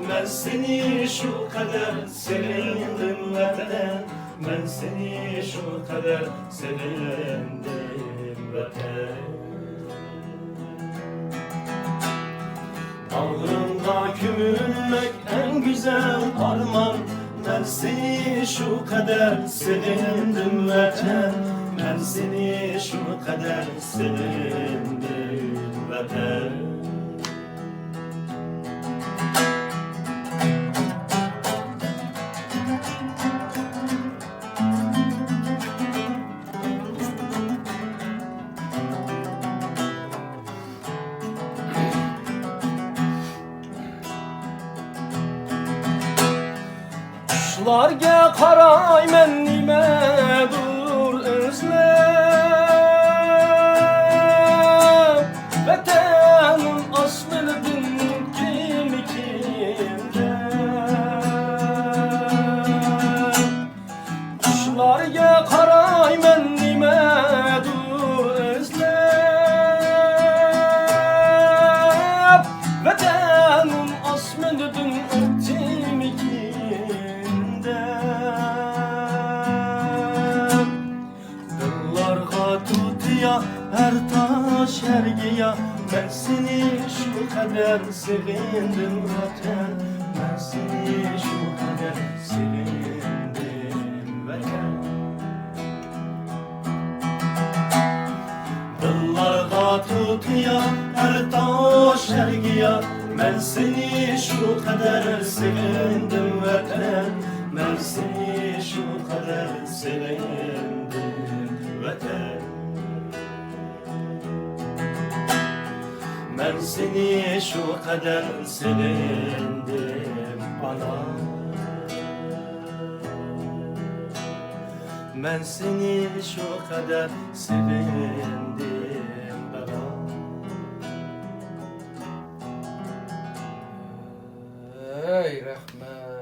مەن سېنى شۇ قەدەر سېغىندىم، ۋەتەن. مەن سېنى شۇ قەدەر سېغىندىم، ۋەتەن. باغرىڭغا كۆمۈلمەك ئەڭ گۈزەل ئارمان، مەن سېنى شۇ قەدەر سېغىندىم، ۋەتەن. مەن سېنى شۇ قەدەر سېغىندىم، ۋەتەن. چۈشلەرگە قارايمەن نېمەدۇر ئىزلەپ، ۋەتەننىڭ ئاسمىنىدىن كىمكىن دەپ. چۈشلەرگە قارايمەن نېمەدۇر ئىزلەپ، ۋەتەننىڭ ئاسمىنىدىن ئۆتتىمىكىن دەپ. دىللارغا تۇتىيا ھەر تاش، ھەر گىيا، مەن سېنى شۇ قەدەر سېغىندىم، ۋەتەن. مەن سېنى شۇ قەدەر سېغىندىم، ۋەتەن. دىللارغا تۇتىيا ھەر تاش، ھەر گىيا، مەن سېنى شۇ قەدەر سېغىندىم، ۋەتەن. مەن سېنى شۇ قەدەر سېغىندىم، ۋەتەن. مەن سېنى شۇ قەدەر سېغىندىم، ئانا. مەن سېنى شۇ قەدەر سېغىندىم، ئانا. ھەي، رەھمەت.